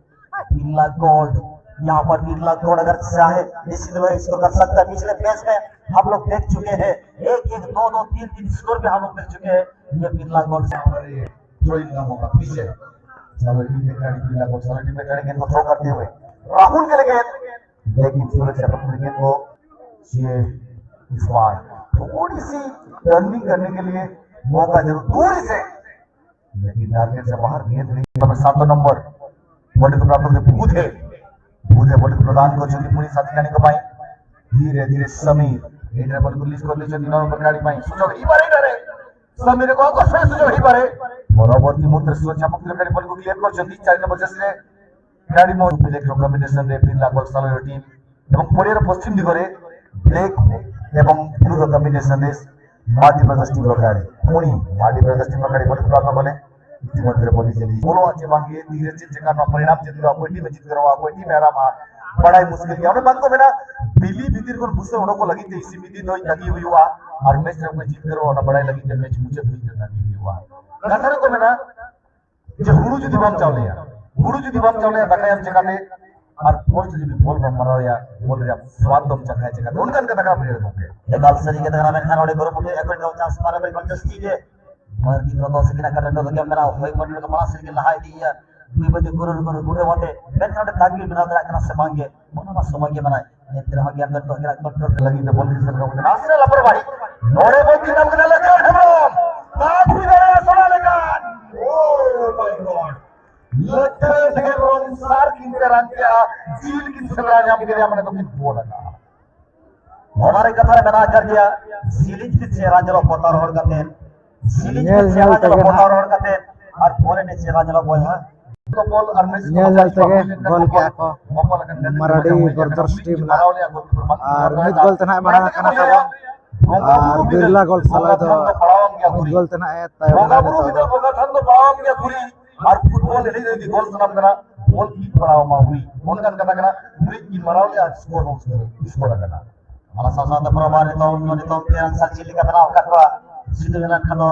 बिरला गोल्ड यहाँ पर बिरला गोल अगर चाहे निश्चित रूप से स्कोर कर सकता है। पिछले मैच में हम लोग देख चुके हैं, एक एक, दो दो, तीन तीन स्कोर भी हम लोग देख चुके हैं। ये बिरला गोल से हमारे थ्रोइंग का मौका पीछे। सामने टीम के खिलाड़ी, बिरला गोल सामने टीम के खिलाड़ी गेंद को थ्रो करते हुए राहुल के लिए गेंद, लेकिन सूरज चपक ने गेंद को ये इस बार थोड़ी सी टर्निंग करने के लिए मौका जरूर दूर से, लेकिन टारगेट से बाहर गेंद नहीं। अब सातों नंबर बॉल को प्राप्त होते बुधे, बुधे बॉल को प्रदान कर चुकी पूरी साथी जाने को पाई। धीरे धीरे समीर एटर बॉल को रिलीज कर दे चुकी नौ नंबर खिलाड़ी पाई। सुजोग ही बारे डरे। समीर को आकर्षण सुजोग ही बारे। ପରବର୍ତ୍ତୀ ମୁହୂର୍ତ୍ତରେ ସୁରକ୍ଷା ପକ୍ଷରୁ ବଲ୍ କୁ କ୍ଲିୟର କରିଛନ୍ତି ଚାରି ନମ୍ବର ଜର୍ସିରେ। ଖିଲାଡ଼ି ମୋ ବିଲେଟ କମ୍ବିନେସନରେ ବିର୍ଲା ଗୋଲସାଲର ଟିମ୍ ଏବଂ ପଡ଼ିଆର ପଶ୍ଚିମ ଦିଗରେ ବ୍ଲାକ୍ ଏବଂ ବ୍ଲୁର କମ୍ବିନେସନରେ ମାଟି ପ୍ରଦେଶ ଟିମ୍ର ଖିଲାଡ଼ି। ପୁଣି ମାଟି ପ୍ରଦେଶ ଟିମ୍ର ଖିଲାଡ଼ି ବଲ୍ ପ୍ରାପ୍ତ କଲେ। ଇତିମଧ୍ୟରେ ବଲ୍ ଚାଲି। ବୋଲ ଅଛି ବାଙ୍ଗି ଧୀରେ ଚିନ୍ତା କାରଣ ପରିଣାମ ଜିତିବା, କୋଇ ଟିମ୍ ଜିତିବା, କୋଇ ଟିମ୍ ହାରାବା। ᱵᱟᱲᱟᱭ ᱢᱩᱥᱠᱤᱞ ᱜᱮᱭᱟ᱾ ᱚᱱᱮ ᱵᱟᱝ ᱠᱚ ᱢᱮᱱᱟ, ᱵᱤᱞᱤ ᱵᱷᱤᱛᱤᱨ ᱠᱷᱚᱱ ᱵᱩᱥᱟᱹᱜ ᱚᱰᱚᱠᱚᱜ ᱞᱟᱹᱜᱤᱫ ᱛᱮ ᱤᱥᱤ ᱢᱤᱫ ᱫᱤᱱ ᱫᱚ ᱛᱟᱺᱜᱤ ᱦᱩᱭᱩᱜᱼᱟ᱾ ᱟᱨ ᱢᱮᱪ ᱨᱮ ᱚᱠᱚᱭ ᱡᱤᱛᱠᱟᱹᱨᱚᱜᱼᱟ, ᱚᱱᱟ ᱵᱟᱲᱟᱭ ᱞᱟᱹᱜᱤᱫ ᱛᱮ ᱢᱮᱪ ᱢᱩᱪᱟᱹᱫ ᱫᱷᱟᱹᱵᱤᱡ ᱛᱮ ᱛᱟᱺᱜᱤ ᱦᱩᱭᱩᱜᱼᱟ᱾ ᱠᱟᱛᱷᱟ ᱨᱮᱠᱚ ᱢᱮᱱᱟ ᱡᱮ ᱦᱩᱲᱩ ᱡᱩᱫᱤ ᱵᱟᱢ ᱪᱟᱣᱞᱮᱭᱟ, ᱦᱩᱲᱩ ᱡᱩᱫᱤ ᱵᱟᱢ ᱪᱟᱣᱞᱮᱭᱟ, ᱫᱟᱠᱟᱭᱟᱢ ᱪᱮᱠᱟᱛᱮ? ᱟᱨ ᱯᱷᱟᱥᱴ ᱡᱩᱫᱤ ᱵᱚᱞ ᱵᱟᱢ ᱢᱟᱨᱟᱣᱮᱭᱟ, ᱵᱚᱞ ᱨᱮᱭᱟᱜ ᱥᱣᱟᱫ ᱫᱚᱢ ᱪᱟᱠᱷᱟᱭᱟ ᱪᱮᱠᱟᱛᱮ? ᱚᱱᱠᱟᱱ ᱠᱟᱛᱷᱟ ᱠᱟᱱᱟ ᱯᱞᱮᱭᱟᱨ ᱜᱚᱢᱠᱮ᱾ ᱮᱠᱟᱞ ᱥᱟᱹᱨᱤ ᱠᱟᱛᱷᱟ ᱠᱟᱱᱟ, ᱢᱮᱱᱠᱷᱟᱱ ᱚᱸᱰᱮ ᱜᱚᱨᱚᱵ ᱩᱴᱷᱟᱹᱣ ᱮᱠᱷᱚᱱ ᱫᱚ ᱪᱟᱱᱥ ᱯᱟᱨᱚᱢ ᱨᱮ ᱡᱟᱹᱥᱛᱤ ᱜᱮ᱾ ᱢᱟᱨ ᱜᱤᱫᱽᱨᱟᱹ ᱫᱚ ᱥᱤᱠᱤᱱᱟ ᱠᱟᱴᱟ ᱫᱚ ᱜᱮᱢ ᱢᱮᱱᱟᱜᱼᱟ, ᱦᱚᱭ ᱢᱚᱱᱮ ᱠᱚ ᱢᱟᱲᱟᱝ ᱥᱮᱫ ᱜᱮ ᱞᱟᱦᱟ ᱤᱫᱤᱭᱮᱭᱟ᱾ ᱫᱩᱭ ᱵᱟᱡᱮ ᱜᱩᱨᱩ ᱜᱩᱨᱩ ᱜᱩᱨᱩ ᱟᱛᱮ, ᱢᱮᱱᱠᱷᱟᱱ ᱚᱸᱰᱮ ᱫᱟᱜ ᱜᱮ ᱵᱮᱱᱟᱣ ᱫᱟᱲᱮᱭᱟᱜ ᱠᱟᱱᱟ ᱥᱮ ᱵᱟᱝ ᱜᱮ, ᱚᱱᱟ ᱢᱟ ᱥᱚᱢᱚᱭ ᱜᱮ ᱢᱮᱱᱟᱭ᱾ ᱮᱱᱛᱮ ᱨᱮᱦᱚᱸ ᱜᱮᱢ ᱫᱚ ᱱᱤᱛᱚᱜ ᱜᱮ ᱠᱚᱱᱴᱨᱳᱞ ᱞᱟᱹᱜᱤᱫ ᱛᱮ ᱵᱚᱞ ᱠᱷᱮᱞ ᱠᱟᱱᱟ᱾ ᱱᱟᱥᱮᱱᱟᱜ ᱞᱟᱯᱚᱨᱵᱟᱦᱤ᱾ ᱱᱚᱰᱮ ᱵᱚᱞ ᱠᱷᱮᱞ ᱠᱟᱱᱟ ᱞᱟᱹᱠᱤ ᱦᱮᱢᱵᱨᱚᱢ᱾ ᱫᱟᱜ ᱦᱩᱭ ᱫᱟᱲᱮᱭᱟᱜᱼᱟ ᱥᱚᱱᱟ ᱞᱮᱠᱟᱱ᱾ Oh my God! ᱞᱟᱹᱠᱤ ᱦᱮᱢᱵᱨᱚᱢ ᱥᱟᱨ ᱠᱤᱱ ᱛᱮ ᱨᱟᱱ ᱠᱮᱜᱼᱟ᱾ ᱡᱤᱞ ᱠᱤᱱ ᱥᱮᱸᱫᱽᱨᱟ ᱧᱟᱢ ᱠᱮᱫᱮᱭᱟ, ᱢᱟᱱᱮ ᱫᱚ ᱠᱤᱱ ᱜᱳᱞ ᱟᱠᱟᱫᱼᱟ᱾ ᱚᱱᱟ ᱨᱮ ᱠᱟᱛᱷᱟ ᱨᱮ ᱢᱮᱱᱟᱜ ᱟᱠᱟᱫ ᱜᱮᱭᱟ, ᱡᱤᱞᱤᱧ ᱛᱮ ᱪᱮᱦᱨᱟ ᱧᱮᱞᱚᱜ ᱯᱚᱛᱟᱣ ᱨᱚᱦᱚᱲ ᱠᱟᱛᱮ, ᱡᱤᱞᱤᱧ ᱛᱮ ᱧᱮᱞ ᱪᱮᱦᱨᱟ ᱧᱮᱞ ᱧᱮᱞᱚᱜ ᱛᱮᱜᱮ ᱯᱚᱛᱟᱣ ᱱᱟᱜ᱾ ᱨᱚᱦᱚᱲ ᱠᱟᱛᱮ, ᱟᱨ ᱯᱚᱨᱮ ᱨᱮ ᱪᱮᱦᱨᱟ ᱧᱮᱞᱚᱜ ᱵᱚᱭᱦᱟ᱾ ᱵᱚᱞ ᱟᱨ ᱢᱮᱪ ᱧᱮᱞ ᱧᱮᱞ ᱛᱮᱜᱮ ᱜᱳᱞ ᱠᱮᱜᱼᱟ ᱠᱚ᱾ ᱢᱟᱨᱟᱰᱤ ᱵᱨᱟᱫᱟᱨᱥ ᱴᱤᱢ ᱨᱮᱱᱟᱜ᱾ ᱟᱨ ᱢᱤᱫ ᱜᱳᱞ ᱛᱮ ᱱᱟᱜ ᱮ ᱢᱟᱲᱟᱝ ᱟᱠᱟᱱᱟ ᱛᱟᱵᱚᱱ᱾ ᱟᱨ ᱵᱤᱨᱞᱟ ᱜᱳᱞ ᱥᱟᱞᱟᱭ ᱫᱚ ᱢᱤᱫ ᱜᱳᱞ ᱛᱮ ᱱᱟᱜ ᱮ ᱛᱟᱭᱚᱢ ᱮᱱᱟ ᱱᱤᱛᱚᱜ ᱫᱚ᱾ ᱟᱨ ᱯᱷᱩᱴᱵᱚᱞ ᱮᱱᱮᱡ ᱨᱮ ᱡᱩᱫᱤ ᱜᱳᱞ ᱥᱟᱱᱟᱢ ᱠᱟᱱᱟ, ᱵᱚᱞ ᱠᱤᱠ ᱯᱟᱲᱟᱣ ᱟᱢᱟ ᱦᱩᱭ, ᱚᱱᱠᱟᱱ ᱠᱟᱛᱷᱟ ᱠᱟᱱᱟ, ᱵᱨᱮᱠ ᱠᱤᱠ ᱢᱟᱨᱟᱣ ᱞᱮᱜᱼᱟ, ᱥᱠᱳᱨ ᱦᱚᱸ ᱥᱠᱳᱨ ᱟᱠᱟᱱᱟ᱾ ᱚᱱᱟ ᱥᱟᱶ ᱥᱟᱶᱛᱮ ᱯᱨᱚᱵᱷᱟ ᱱᱤᱛᱚᱝ, ᱱᱤᱛᱚᱝ ᱯᱮ ᱟᱱᱥᱟᱨ ᱪᱮᱫ ᱞᱮᱠᱟ ᱵᱮᱱᱟᱣ ᱟᱠᱟᱫ ᱠᱚᱣᱟ, ᱥᱤᱫᱷᱩ ᱢᱮᱱᱟᱜ ᱠᱷᱟᱱ ᱫᱚ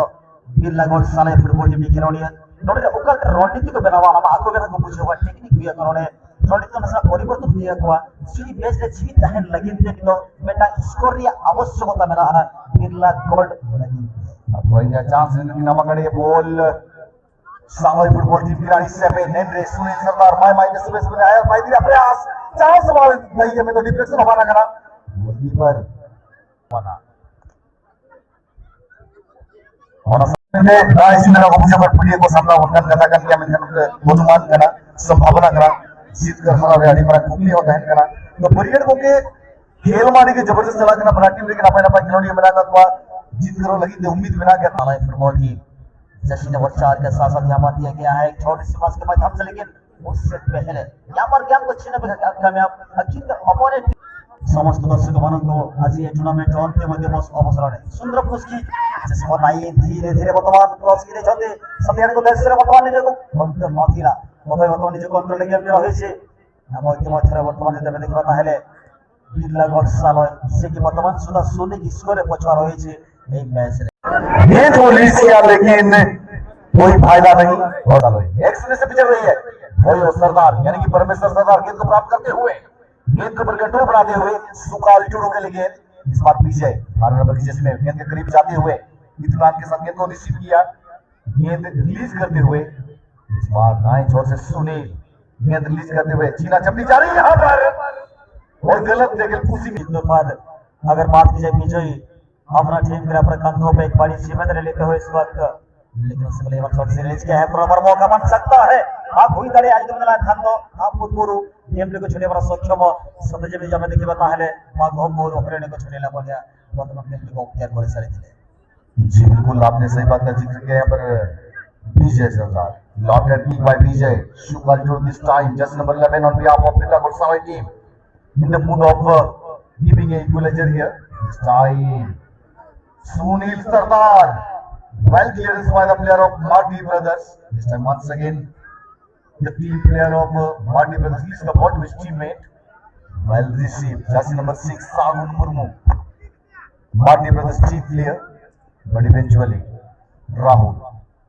ᱵᱤᱨᱞᱟ ᱜᱳᱞ ᱥᱟᱞᱮ ᱯᱷᱩᱴᱵᱚᱞ ᱴᱤᱢ ᱨᱤᱱᱤᱡ ᱠᱷᱮᱞᱳᱰᱤᱭᱟᱹ᱾ ᱱᱚᱰᱮ ᱫᱚ ᱚᱠᱟ ᱞᱮᱠᱟ ᱨᱚᱱᱱᱤᱛᱤ ᱠᱚ ᱵᱮᱱᱟᱣᱟ, ᱚᱱᱟ ᱢᱟ ᱟᱠᱚ ᱜᱮ ᱱᱟᱜ ᱠᱚ ᱵᱩᱡᱷᱟᱹᱣᱟ, ᱴᱮᱠᱱᱤᱠ ᱦᱩᱭᱩᱜᱼᱟ ᱱᱚᱰᱮ᱾ ᱫᱚᱞ ᱨᱮ ᱱᱟᱥᱮᱱᱟᱜ ᱯᱚᱨᱤᱵᱚᱨᱛᱚᱱ ᱦᱩᱭ ᱟᱠᱚᱣᱟ᱾ ᱥᱩᱫᱷᱩ ᱢᱮᱪ ᱨᱮ ᱡᱤᱣᱤᱫ ᱛᱟᱦᱮᱱ ᱞᱟᱹᱜᱤᱫ ᱛᱮ ᱱᱤᱛᱚᱜ ᱢᱤᱫᱴᱟᱝ ᱥᱠᱳᱨ ᱨᱮᱭᱟᱜ ᱟᱵᱚᱥᱭᱚᱠᱚᱛᱟ ᱢᱮᱱᱟᱜᱼᱟ ᱵᱤᱨᱞᱟ ᱜᱳᱞᱰ ᱞᱟᱹᱜᱤᱫ ᱛᱮ᱾ ᱛᱷᱚᱲᱟ ᱧᱚᱜ ᱪᱟᱱᱥ ᱧᱟᱢ ᱟᱠᱟᱫ ᱵᱚᱞ ᱥᱟᱶ ᱯᱷᱩᱴᱵᱚᱞ ᱴᱤᱢ ᱠᱷᱤᱞᱟᱲᱤ ᱥᱮ ᱯᱮ ᱱᱮᱢ ᱨᱮ ᱥᱩᱱᱤᱞ ᱥᱚᱨᱫᱟᱨ ᱢᱟᱭ ᱢᱟᱭ ᱛᱮ ᱥᱩᱵᱮ ᱥᱩᱵᱮ ᱟᱭᱟᱜ ᱯᱟᱭ ᱫᱤᱭᱟ ᱯᱨᱮᱭᱟᱥ ᱪᱟᱱᱥ ᱵᱟᱝ ᱞᱟᱹᱭ ᱢᱮ ᱫᱚ ᱰᱤᱯᱷᱮᱱᱥ ᱦᱚᱸ ᱵᱟᱝ ᱠᱟᱱᱟ᱾ ᱜᱳᱞᱠᱤᱯᱟᱨ ᱵᱟᱝᱟ᱾ ᱚᱱᱟ ᱥᱟᱶᱛᱮ ᱵᱟᱭ ᱥᱤᱱ ᱨᱮᱱᱟᱜ ᱚᱵᱷᱤᱡᱳᱜᱽ ᱟᱨ ᱯᱩᱞᱤᱭᱟᱹ ᱠᱚ ᱥᱟᱢᱱᱟ ᱚᱱᱠᱟᱱ ᱠᱟᱛᱷᱟ ᱠᱟᱱ ᱜᱮᱭᱟ, ᱢᱮᱱᱠᱷᱟᱱ ᱚᱱᱩᱢᱟᱱ ᱠᱟᱱᱟ, ᱥᱚᱢᱵᱷᱟᱵᱚᱱᱟ ᱠᱟᱱᱟ, ᱡᱤᱛᱠᱟᱹᱨ ᱦᱟᱨᱟᱣ ᱨᱮ ᱟᱹᱰᱤ ᱢᱟᱨᱟᱝ ᱠᱩᱠᱞᱤ ᱦᱚᱸ ᱛᱟᱦᱮᱱ ᱠᱟᱱᱟ᱾ ᱛᱚ ᱯᱟᱹᱨᱤᱭᱟᱹᱲ ᱜᱚᱢᱠᱮ, ᱠᱷᱮᱞ ᱢᱟ ᱟᱹᱰᱤ ᱜᱮ ᱡᱚᱵᱚᱨᱫᱚᱥᱛ ᱪᱟᱞᱟᱜ ᱠᱟᱱᱟ, ᱵᱟᱱᱟᱨ ᱴᱤᱢ ᱨᱮᱜᱮ ᱱᱟᱯᱟᱭ ᱱᱟᱯᱟᱭ ᱠᱷᱮᱞᱳᱰᱤᱭᱟᱹ ᱢᱮᱱᱟᱜ ᱟᱠᱟᱫ ᱠᱚᱣᱟ, ᱡᱤᱛᱠᱟᱹᱨᱚᱜ ᱞᱟᱹᱜᱤᱫ ᱛᱮ ᱩᱢᱤᱫ ᱢᱮᱱᱟᱜ ᱜᱮᱭᱟ᱾ ᱟᱞᱟᱭ ᱯᱷᱩᱴᱵᱚᱞ ᱴᱤᱢ जर्सी नंबर चार के साथ साथ यहाँ पर दिया गया है एक छोटे से पास के माध्यम से, लेकिन उससे पहले यहाँ पर गेंद को छीनने में कामयाब, लेकिन अपोनेंट। समस्त दर्शक बंधु को आज ये टूर्नामेंट अंतिम दिवस अवसर है। सुंदर पुस्की जैसे बताइए धीरे धीरे वर्तमान क्रॉस की रहते सत्यान को दर्शक वर्तमान निजे को अंतर माथिला मतलब वर्तमान निजे कंट्रोल लेके अपने रहे से। हम अंतिम अक्षर वर्तमान जब देखा पहले बिरला गोसालो से कि वर्तमान सुधा सोने की स्कोर है पछवा रहे से एक मैच रे। ये तो लीज किया लेकिन कोई फायदा नहीं। और डालो, एक सिरे से पिचर रही है। वही सरदार यानी कि परमेश्वर सरदार गेंद को प्राप्त करते हुए गेंद के ऊपर कंट्रोल बनाते हुए सुकाल टुडू के लिए इस बार विजय बारह नंबर की जर्सी में गेंद के करीब जाते हुए इतमान के साथ गेंद को रिसीव किया। गेंद रिलीज करते हुए इस बार दाएं छोर से सुनील गेंद रिलीज करते हुए छीना झपटी जा रही है यहाँ पर और गलत देखिए उसी में। बाद अगर बात की जाए विजय अपना टीम के अपने कंधों पे एक बड़ी जिम्मेदारी लेते हुए इस वक्त, लेकिन उसके लिए छोटे से रिलीज किया है, बराबर मौका बन सकता है। आप हुई दड़े आज तुमने लाइन खान दो, आप खुद गुरु गेम को छुड़े बड़ा सक्षम हो, सत्य जब जब देखिए बता है, माँ घोम मोर ओपरे ने को छुड़े लगा दिया, वर्तमान गेम को अख्तियार करे सारे दिले। जी बिल्कुल, आपने सही बात का जिक्र किया। यहाँ पर Vijay Sardar, long head kick by Vijay, Shukla to this time, jersey number eleven on behalf of Birla Ghoshal team in the mood of uh, giving a equalizer here. This time, Sunil Sardar, well clearance by the player of Mardi Brothers. This time, once again, the team player of uh, Mardi Brothers leads the ball to his teammate. Well received, jersey number six, Sahun Murmu. Mardi Brothers team player, but eventually Rahul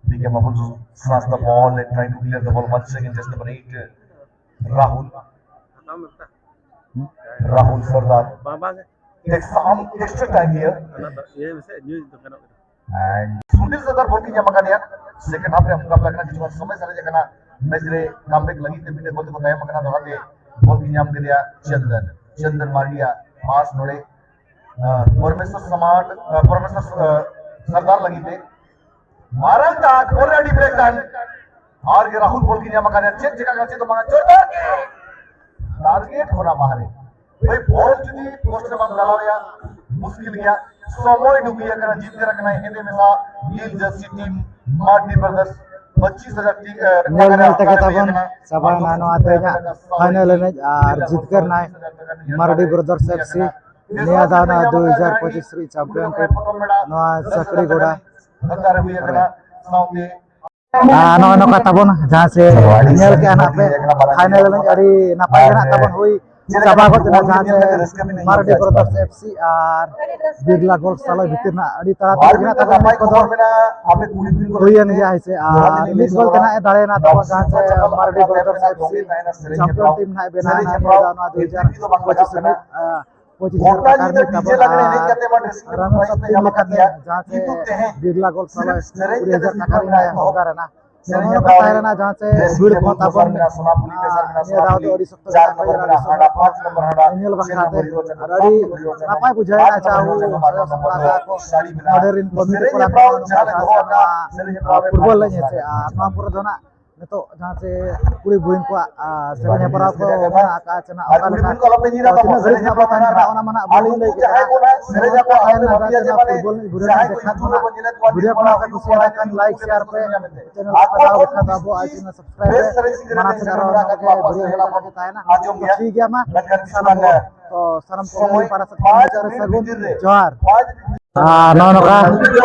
became able to snatch the ball and trying to clear the ball once again. Jersey number eight, uh, Rahul. Rahul Sardar. Take some extra time here. And Sunil Sardar ball ᱠᱤᱱ ᱧᱟᱢ ᱟᱠᱟᱫᱮᱭᱟ᱾ Second ᱦᱟᱯ ᱨᱮ ᱢᱩᱠᱟᱵᱞᱟ ᱠᱟᱱᱟ, ᱠᱤᱪᱷᱩ ᱥᱚᱢᱚᱭ ᱥᱟᱨᱮᱡ ᱟᱠᱟᱱᱟ᱾ ᱢᱮᱪ ᱨᱮ ᱠᱟᱢᱵᱮᱠ ᱞᱟᱹᱜᱤᱫ ᱛᱮ ᱢᱤᱫᱴᱮᱱ ᱜᱳᱞ ᱛᱮᱠᱚ ᱛᱟᱭᱚᱢ ᱟᱠᱟᱱᱟ᱾ ᱫᱚᱦᱲᱟ ᱛᱮ ᱵᱚᱞ ᱠᱤᱱ ᱧᱟᱢ ᱠᱮᱫᱮᱭᱟ ᱪᱚᱱᱫᱚᱱ, ᱪᱚᱱᱫᱚᱱ ᱢᱟᱨᱰᱤᱭᱟ ᱯᱟᱥ ᱱᱚᱰᱮ᱾ ᱯᱚᱨᱢᱮᱥᱚᱨ ᱥᱚᱢᱟᱴ, ᱯᱚᱨᱢᱮᱥᱚᱨ ᱥᱚᱨᱫᱟᱨ ᱞᱟᱹᱜᱤᱫ ᱛᱮ ᱢᱟᱨᱟᱝ ᱫᱟᱜ ᱵᱚᱞ ᱟᱹᱰᱤ ᱵᱨᱮᱠ ᱰᱟᱱ᱾ ᱟᱨ ᱜᱮ ᱨᱟᱦᱩᱞ ᱵᱚᱞ ᱠᱤᱱ ᱧᱟᱢ ᱟᱠᱟᱫᱮᱭᱟ᱾ ᱪᱮᱫ ᱪᱮᱠᱟ ᱠᱟᱱᱟ ᱪᱮᱫ ᱫᱚ ᱵᱟᱝᱟ, ᱪᱚᱨᱫᱟᱨ ᱜᱮ ᱴᱟᱨᱜᱮᱴ ᱠᱷᱚᱱᱟᱜ ᱵᱟᱦᱨᱮ᱾ ᱵᱷᱟᱭ, ᱵᱚᱞ ᱡᱩᱫᱤ ᱯᱳᱥᱴ ᱨᱮ ᱵᱟᱢ ᱰᱟᱞᱟᱣ ᱮᱭᱟ, ᱢᱩᱥᱠᱤᱞ ᱜᱮᱭᱟ᱾ ᱥᱚᱢᱚᱭ ᱰᱩᱵᱤᱭᱟ ᱠᱟᱱᱟ, ᱡᱤᱛᱠᱟᱹᱨ ᱟᱠᱟᱱᱟᱭ ᱦᱮᱸᱫᱮ ᱢᱮᱥᱟ ᱱᱤᱞ ᱡᱟᱨᱥᱤ ᱴᱤᱢ ᱢᱟᱨᱰᱤ ᱵᱨᱟᱫᱟᱨᱥ ᱯᱚᱸᱪᱤᱥ ᱦᱟᱡᱟᱨ ᱴᱤ-, ᱮ, ᱧᱮᱞ ᱴᱟᱠᱟ ᱧᱮᱞ ᱨᱮᱱᱟᱜ ᱛᱮᱜᱮ ᱠᱟᱹᱢᱤ ᱛᱟᱵᱚᱱ ᱠᱟᱱᱟ᱾ ᱪᱟᱵᱟᱭᱮᱱᱟ ᱱᱚᱣᱟ ᱛᱮᱦᱮᱧᱟᱜ ᱯᱷᱟᱭᱱᱮᱞ ᱮᱱᱮᱡ ᱟᱨ ᱡᱤᱛᱠᱟᱹᱨ ᱱᱟᱭ ᱢᱟᱨᱰᱤ ᱵᱨᱟᱫᱟᱨᱥ ᱮᱯᱷ ᱥᱤ᱾ ᱱᱤᱭᱟᱹ ᱫᱷᱟᱣ ᱱᱚᱣᱟ ᱫᱩ ᱦᱟᱡᱟᱨ ᱯᱚᱸᱪᱤᱥ ᱨᱤᱱᱤᱡ ᱪᱟᱢᱯᱤᱭᱚᱱ ᱴᱤᱢ ᱱᱚᱣᱟ ᱥᱟᱠᱲᱤ ᱜᱚᱰᱟ ᱨᱮ᱾ ᱟᱨ ᱱᱚᱜᱼᱚᱭ ᱱᱚᱝᱠᱟ ᱛᱟᱵᱚᱱ ᱡᱟᱦᱟᱸ ᱥᱮ ᱧᱮᱞ ᱠᱮᱜᱼᱟ ᱱᱟᱜ ᱯᱮ, ᱯᱷᱟᱭᱱᱮᱞ ᱮᱱᱮᱡ ᱟᱹᱰᱤ ᱱᱟᱯᱟᱭ ᱜᱮ ᱱᱟᱜ ᱛᱟᱵᱚᱱ ᱦᱩᱭ ᱪᱟᱵᱟ ᱜᱚᱫ ᱮᱱᱟ, ᱡᱟᱦᱟᱸ ᱥᱮ ᱢᱟᱨᱰᱤ ᱵᱨᱟᱫᱟᱨᱥ ᱮᱯᱷ ᱥᱤ ᱟᱨ ᱵᱤᱨᱞᱟ ᱜᱳᱞᱰ ᱥᱟᱞᱚᱭ ᱵᱷᱤᱛᱤᱨ ᱨᱮᱱᱟᱜ ᱟᱹᱰᱤ ᱛᱟᱲᱟᱛᱟᱲᱤ ᱜᱮ ᱱᱟᱜ ᱛᱟᱵᱚᱱ ᱮᱱᱮᱡ ᱠᱚᱫᱚ ᱦᱩᱭᱮᱱ ᱜᱮᱭᱟ, ᱦᱮᱸ ᱥᱮ᱾ ᱟᱨ ᱢᱤᱫ ᱜᱳᱞ ᱛᱮ ᱱᱟᱜ ᱮ ᱫᱟᱲᱮᱭᱮᱱᱟ ᱛᱟᱵᱚᱱ, ᱡᱟᱦᱟᱸ ᱥᱮ Mardi brothers F C champion team ᱱᱟᱜ ᱮ ᱵᱮᱱᱟᱣ ᱮᱱᱟ ᱱᱤᱭᱟᱹ ᱫᱷᱟᱣ ᱱᱚᱣᱟ ᱫᱩ ᱦᱟᱡᱟᱨ ᱯᱚᱸᱪᱤᱥ ᱨᱤᱱᱤᱡ, ᱟᱨ ᱯᱚᱸᱪᱤᱥ ᱦᱟᱡᱟᱨ ᱴᱟᱠᱟ ᱨᱤᱱᱤᱡ ᱛᱟᱵᱚᱱ ᱟᱨ ᱨᱟᱱᱟᱨᱥ ᱟᱯ ᱴᱤᱢ ᱞᱮᱠᱟᱛᱮ ᱡᱟᱦᱟᱸ ᱥᱮ ᱵᱤᱨᱞᱟ ᱜᱳᱞᱰ ᱥᱟᱞᱚᱭ ᱠᱩᱲᱤ ᱦᱟᱡᱟᱨ ᱴᱟᱠᱟ ᱨᱤᱱᱤᱡ ᱮ ᱦᱚᱠᱫᱟᱨ ᱮᱱᱟ᱾ ᱛᱚ ᱱᱚᱜᱼᱚ ᱱᱚᱝᱠᱟ ᱛᱟᱦᱮᱸ ᱞᱮᱱᱟ ᱡᱟᱦᱟᱸ ᱥᱮ ᱵᱷᱤᱲ ᱠᱚᱦᱚᱸ ᱛᱟᱵᱚᱱ, ᱟᱨ ᱱᱤᱭᱟᱹ ᱫᱷᱟᱣ ᱫᱚ ᱟᱹᱰᱤ ᱥᱚᱠᱛᱚ ᱜᱮ ᱱᱟᱜ ᱦᱩᱭ ᱞᱮᱱᱟ, ᱟᱹᱰᱤ ᱥᱚᱠᱛᱚ ᱧᱮᱧᱮᱞ ᱵᱟᱠᱷᱨᱟ ᱛᱮ᱾ ᱟᱨ ᱟᱹᱰᱤ ᱱᱟᱯᱟᱭ ᱵᱩᱡᱷᱟᱹᱣ ᱮᱱᱟ ᱡᱮ ᱟᱵᱚ ᱥᱟᱡᱟᱣ ᱥᱟᱯᱲᱟᱣ ᱠᱚ ᱱᱚᱰᱮ ᱨᱤᱱ ᱠᱚᱢᱤᱴᱤ ᱠᱚᱲᱟ ᱠᱚ ᱱᱚᱝᱠᱟ ᱡᱟᱦᱟᱸ ᱥᱮ ᱱᱚᱣᱟ ᱯᱷᱩᱴᱵᱚᱞ ᱞᱟᱹᱜᱤᱫ ᱦᱮᱸ ᱥᱮ᱾ ᱟᱨ ᱱᱚᱣᱟ ᱯᱚᱨᱮ ᱫᱚ ᱱᱟᱜ ᱱᱤᱛᱚᱜ ᱡᱟᱦᱟᱸ ᱪᱮ ᱠᱩᱲᱤ ᱵᱚᱭᱤᱱ ᱠᱚᱣᱟᱜ, ᱟ, ᱥᱮᱨᱮᱧ ᱦᱮᱯᱨᱟᱣ ᱠᱚ ᱢᱮᱱᱟᱜ ᱟᱠᱟᱫᱼᱟ ᱪᱮ ᱱᱟᱜ ᱚᱠᱟ ᱞᱮᱠᱟ, ᱛᱤᱱᱟᱹᱜ ᱜᱷᱟᱹᱲᱤᱡ ᱱᱟᱜ ᱵᱚ ᱛᱟᱦᱮᱱ ᱠᱟᱱᱟ ᱚᱱᱟ ᱢᱟ ᱱᱟᱜ ᱵᱟᱹᱞᱤᱧ ᱞᱟᱹᱭ ᱠᱮᱫᱟ᱾ ᱛᱟᱦᱮᱱ ᱱᱟ ᱡᱟᱦᱟᱸ ᱪᱮ ᱱᱚᱣᱟ ᱯᱷᱩᱴᱵᱚᱞ ᱮᱱᱮᱡ ᱵᱷᱤᱰᱤᱭᱳ ᱱᱟᱜ ᱫᱮᱠᱷᱟᱣ ᱫᱚ ᱱᱟᱜ ᱵᱷᱤᱰᱤᱭᱳ ᱠᱚ ᱱᱟᱜ ᱯᱮ ᱠᱩᱥᱤᱭᱟᱜ ᱠᱷᱟᱱ ᱞᱟᱭᱤᱠ, ᱥᱮᱭᱟᱨ ᱯᱮ, ᱪᱮᱱᱮᱞ ᱠᱚ ᱯᱟᱥᱱᱟᱣ ᱞᱮᱠᱷᱟᱱ ᱫᱚ ᱟᱵᱚᱣᱟᱜ ᱪᱮᱱᱮᱞ ᱥᱟᱵᱥᱠᱨᱟᱭᱤᱵ ᱯᱮ᱾ ᱢᱟᱲᱟᱝ ᱥᱮᱫ ᱟᱨᱚ ᱱᱚᱝᱠᱟ ᱜᱮ ᱵᱷᱤᱰᱤᱭᱳ ᱦᱩᱭᱩᱜ ᱞᱮᱠᱟ ᱜᱮ ᱛᱟᱦᱮᱱᱟ᱾ ᱛᱚ ᱴᱷᱤᱠ ᱜᱮᱭᱟ, ᱢᱟ ᱥᱟᱱᱟᱢ ᱠᱚ, ᱛᱚ ᱥᱟᱱᱟᱢ ᱠᱚ ᱯᱟᱲᱟ ᱥᱮᱫ ᱠᱷᱚᱱ ᱢᱩᱪᱟᱹᱫ ᱨᱮ ᱥᱟᱹᱜᱩᱱ ᱡᱚᱦᱟᱨ᱾ ᱟᱨ ᱱᱚᱜᱼᱚ ᱱᱚᱝᱠᱟ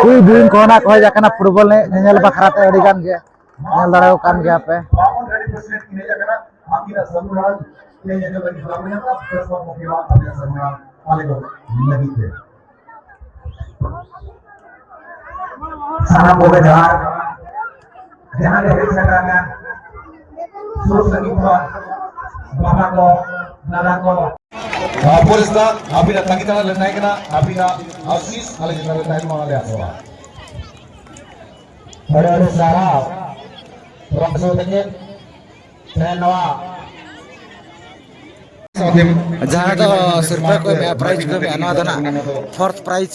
ᱠᱩᱲᱤ ᱵᱚᱭᱤᱱ ᱠᱚ ᱱᱟᱜ ᱠᱚ ᱦᱮᱡ ᱟᱠᱟᱱᱟ ᱯᱷᱩᱴᱵᱚᱞ ᱮᱱᱮᱡ ᱧᱮᱧᱮᱞ ᱵᱟᱠᱷᱨᱟ ᱛᱮ ᱟᱹᱰᱤ ᱜᱟᱱ ᱜᱮ᱾ ᱧᱮᱞ ᱫᱟᱲᱮᱭᱟᱠᱚ ᱠᱟᱱ ᱜᱮᱭᱟ ᱯᱮ᱾ ᱥᱟᱱᱟᱢ ᱠᱚᱜᱮ ᱡᱚᱦᱟᱨ᱾ ᱡᱟᱦᱟᱸ ᱨᱮ ᱦᱮᱡ ᱥᱮᱴᱮᱨ ᱟᱠᱟᱱ ᱥᱩᱨ ᱥᱟᱺᱜᱤᱧ ᱠᱷᱚᱱ ᱵᱟᱵᱟ ᱠᱚ, ᱫᱟᱫᱟ ᱠᱚ᱾ ᱯᱚᱨᱮᱥ ᱫᱟ, ᱟᱹᱵᱤᱱᱟᱜ ᱛᱟᱺᱜᱤ ᱛᱟᱲᱟᱜ ᱨᱮ ᱛᱟᱦᱮᱸ ᱠᱟᱱᱟ, ᱟᱹᱵᱤᱱᱟᱜ ᱟᱥᱤᱥ ᱟᱞᱮ ᱪᱮᱛᱟᱱ ᱨᱮ ᱛᱟᱦᱮᱱ ᱢᱟ, ᱟᱞᱮ ᱟᱥᱚᱜᱼᱟ᱾ ᱟᱹᱰᱤ ᱟᱹᱰᱤ ᱥᱟᱨᱦᱟᱣ᱾ ᱯᱨᱚᱯᱷᱮᱥᱚᱨ ᱛᱟᱹᱠᱤᱱ ᱛᱮᱦᱮᱧ ᱱᱚᱣᱟ ᱡᱟᱦᱟᱸ ᱫᱚ ᱥᱤᱨᱯᱟᱹ ᱠᱚ ᱮᱢᱮᱜᱼᱟ, ᱯᱨᱟᱭᱤᱡᱽ ᱠᱚ ᱮᱢᱮᱜᱼᱟ, ᱱᱚᱣᱟ ᱫᱚ ᱱᱟᱜ ᱯᱷᱳᱨᱛᱷ ᱯᱨᱟᱭᱤᱡᱽ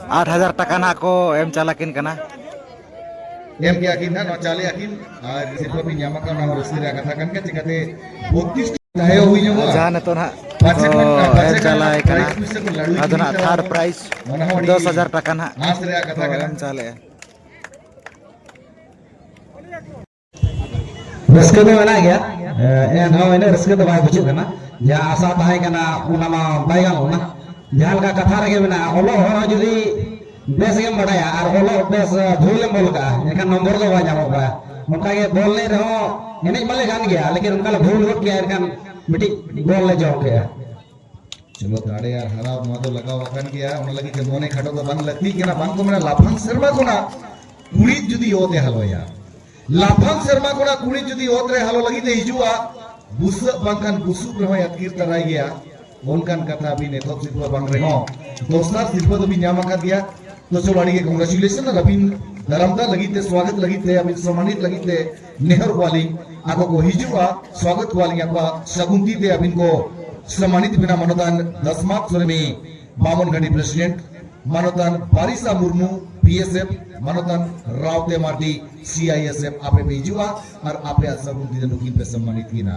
ᱟᱴ ᱦᱟᱡᱟᱨ ᱴᱟᱠᱟ ᱱᱟᱜ ᱠᱚ ᱮᱢ ᱪᱟᱞ ᱟᱹᱠᱤᱱ ᱠᱟᱱᱟ᱾ ᱮᱢ ᱠᱮᱜᱼᱟ ᱠᱤᱱ ᱱᱟᱜ ᱱᱚᱣᱟ ᱪᱟᱞᱮ ᱟᱹᱠᱤᱱ ᱟᱨ ᱥᱤᱨᱯᱟᱹ ᱵᱤᱱ ᱧᱟᱢ ᱟᱠᱟᱫ, ᱚᱱᱟ ᱦᱚᱸ ᱨᱟᱹᱥᱠᱟᱹ ᱨᱮᱭᱟᱜ ᱠᱟᱛᱷᱟ ᱠᱟᱱ ᱜᱮᱭᱟ᱾ ᱪᱤᱠᱟᱹᱛᱮ ᱵᱚᱛᱛᱨᱤᱥ ᱛᱟᱦᱮᱸ ᱦᱩᱭ ᱧᱚᱜᱚᱜᱼᱟ᱾ ᱡᱟᱦᱟᱸ ᱱᱤᱛᱚᱜ ᱱᱟᱜ ᱯᱟᱪᱮ ᱠᱚ ᱠᱷᱚᱱ ᱮᱢ ᱯᱟᱪᱮ ᱠᱷᱚᱱ ᱪᱟᱞᱟᱭ ᱠᱟᱱᱟ, ᱯᱨᱟᱭᱤᱡᱽ ᱯᱩᱭᱥᱟᱹ ᱠᱚ ᱞᱟᱹᱰᱩ ᱟᱫᱚ ᱱᱟᱜ ᱤᱫᱤ ᱛᱷᱟᱨᱰ ᱠᱟᱜᱼᱟ᱾ ᱯᱨᱟᱭᱤᱡᱽ ᱚᱱᱟ ᱦᱚᱸ ᱟᱹᱰᱤ ᱫᱚᱥ ᱦᱟᱡᱟᱨ ᱴᱟᱠᱟ ᱱᱟᱜ ᱟᱸᱥ ᱨᱮᱭᱟᱜ ᱠᱟᱛᱷᱟ ᱠᱚ ᱠᱟᱱᱟ᱾ ᱮᱢ ᱪᱟᱞᱮᱜᱼᱟ᱾ ᱨᱟᱹᱥᱠᱟᱹ ᱫᱚ ᱢᱮᱱᱟᱜ ᱜᱮᱭᱟ, ᱮ, ᱮᱱᱦᱚᱸ ᱤᱱᱟᱹᱜ ᱨᱟᱹᱥᱠᱟᱹ ᱫᱚ ᱵᱟᱭ ᱵᱩᱡᱷᱟᱹᱜ ᱠᱟᱱᱟ᱾ ᱡᱟᱦᱟᱸ ᱟᱥᱟ ᱛᱟᱦᱮᱸ ᱠᱟᱱᱟ, ᱚᱱᱟ ᱢᱟ ᱵᱟᱭ ᱜᱟᱱᱚᱜ ᱠᱟᱱᱟ᱾ ᱡᱟᱦᱟᱸ ᱞᱮᱠᱟ ᱠᱟᱛᱷᱟ ᱨᱮᱜᱮ ᱢᱮᱱᱟᱜᱼᱟ, ᱚᱞᱚᱜ ᱦᱚᱲ ᱦᱚᱸ ᱡᱩᱫᱤ ᱵᱮᱥ ᱜᱮᱢ ᱵᱟᱰᱟᱭᱟ ᱟᱨ ᱚᱞᱚᱜ ᱵᱮᱥ, ᱮ, ᱵᱷᱩᱞ ᱮᱢ ᱚᱞ ᱠᱟᱜᱼᱟ, ᱮᱱᱠᱷᱟᱱ ᱱᱚᱢᱵᱚᱨ ᱫᱚ ᱵᱟᱭ ᱧᱟᱢᱚᱜ ᱠᱟᱱᱟ᱾ ᱚᱱᱠᱟ ᱜᱮ ᱵᱚᱞ ᱮᱱᱮᱡ ᱨᱮᱦᱚᱸ ᱮᱱᱮᱡ ᱢᱟᱞᱮ ᱜᱟᱱ ᱜᱮᱭᱟ, ᱞᱮᱠᱤᱱ ᱚᱱᱠᱟ ᱞᱮ ᱵᱷᱩᱞ ᱜᱚᱫ ᱠᱮᱜᱼᱟ, ᱮᱱᱠᱷᱟᱱ ᱢᱤᱫᱴᱤᱡ ᱜᱳᱞ ᱞᱮ ᱡᱚᱢ ᱠᱮᱜᱼᱟ᱾ ᱪᱚᱞᱚ, ᱫᱟᱲᱮ ᱟᱨ ᱦᱟᱨᱟᱣ ᱱᱚᱣᱟ ᱫᱚ ᱞᱟᱜᱟᱣ ᱟᱠᱟᱱ ᱜᱮᱭᱟ, ᱚᱱᱟ ᱞᱟᱹᱜᱤᱫ ᱛᱮ ᱢᱚᱱᱮ ᱠᱷᱟᱴᱚ ᱫᱚ ᱵᱟᱝ ᱞᱟᱹᱠᱛᱤᱜ ᱠᱟᱱᱟ᱾ ᱵᱟᱝ ᱠᱚ ᱢᱮᱱᱟ, ᱞᱟᱯᱷᱟᱝ ᱥᱮᱨᱢᱟ ᱠᱷᱚᱱᱟᱜ ᱠᱩᱲᱤᱫ ᱡᱩᱫᱤ ᱚᱛ ᱮ ᱦᱟᱞᱚᱭᱟ, ᱞᱟᱯᱷᱟᱝ ᱥᱮᱨᱢᱟ ᱠᱷᱚᱱᱟᱜ ᱠᱩᱲᱤᱫ ᱡᱩᱫᱤ ᱚᱛ ᱨᱮ ᱦᱟᱞᱚ ᱞᱟᱹᱜᱤᱫ ᱮ ᱦᱤᱡᱩᱜᱼᱟ, ᱵᱩᱥᱟᱹᱜ ᱵᱟᱝᱠᱷᱟᱱ ᱵᱩᱥᱩᱵ ᱨᱮᱦᱚᱸᱭ ᱟᱹᱛᱠᱤᱨ ᱛᱟᱨᱟᱭ ᱜᱮᱭᱟ᱾ ᱚᱱᱠᱟᱱ ᱠᱟᱛᱷᱟ ᱟᱹᱵᱤᱱ ᱮᱛᱚᱦᱚᱵ ᱥᱤᱨᱯᱟᱹ ᱵᱟᱝ ᱨᱮᱦᱚᱸ ᱫᱚᱥᱟᱨ ᱥᱤᱨᱯᱟᱹ ᱫᱚᱵᱤᱱ ᱧᱟᱢ ᱟᱠᱟᱫ ᱜᱮᱭᱟ᱾ ᱛᱚ ᱪᱚᱞᱚ, ᱟᱹᱰᱤ ᱜᱮ congratulation ᱟᱨ ᱟᱹᱵᱤᱱ ᱫᱟᱨᱟᱢ ᱫᱟᱜ ᱞᱟᱹᱜᱤᱫ ᱛᱮ, ᱥᱣᱟᱜᱚᱛ ᱞᱟᱹᱜᱤᱫ ᱛᱮ, ᱟᱹᱵᱤᱱ ᱥᱚᱢᱢᱟᱱᱤᱛ ᱞᱟᱹᱜᱤᱫ ᱛᱮ ᱱᱮᱦᱚᱨ ᱠᱚᱣᱟᱞᱤᱧ, ᱟᱠᱚ ᱠᱚ ᱦᱤᱡᱩᱜᱼᱟ, ᱥᱣᱟᱜᱚᱛ ᱠᱚᱣᱟᱞᱤᱧ ᱟᱠᱚᱣᱟᱜ ᱥᱟᱹᱜᱩᱱ ᱛᱤ ᱛᱮ ᱟᱹᱵᱤᱱ ᱠᱚ ᱥᱚᱢᱢᱟᱱᱤᱛ ᱵᱮᱱᱟ ᱢᱟᱱᱚᱛᱟᱱ ᱫᱟᱥᱢᱟᱛ ᱥᱚᱨᱮᱱᱤ ᱵᱟᱢᱚᱱ ᱜᱷᱟᱴᱤ president, ᱢᱟᱱᱚᱛᱟᱱ ᱵᱟᱨᱤᱥᱟ ᱢᱩᱨᱢᱩ P S F, ᱢᱟᱱᱚᱛᱟᱱ ᱨᱟᱣᱛᱮ Mardi C I S F, ᱟᱯᱮ ᱯᱮ ᱦᱤᱡᱩᱜᱼᱟ ᱟᱨ ᱟᱯᱮᱭᱟᱜ ᱥᱟᱹᱜᱩᱱ ᱛᱤ ᱛᱮ ᱱᱩᱠᱤᱱ ᱯᱮ ᱥᱚᱢᱢᱟᱱᱤᱛ ᱠᱤᱱᱟ᱾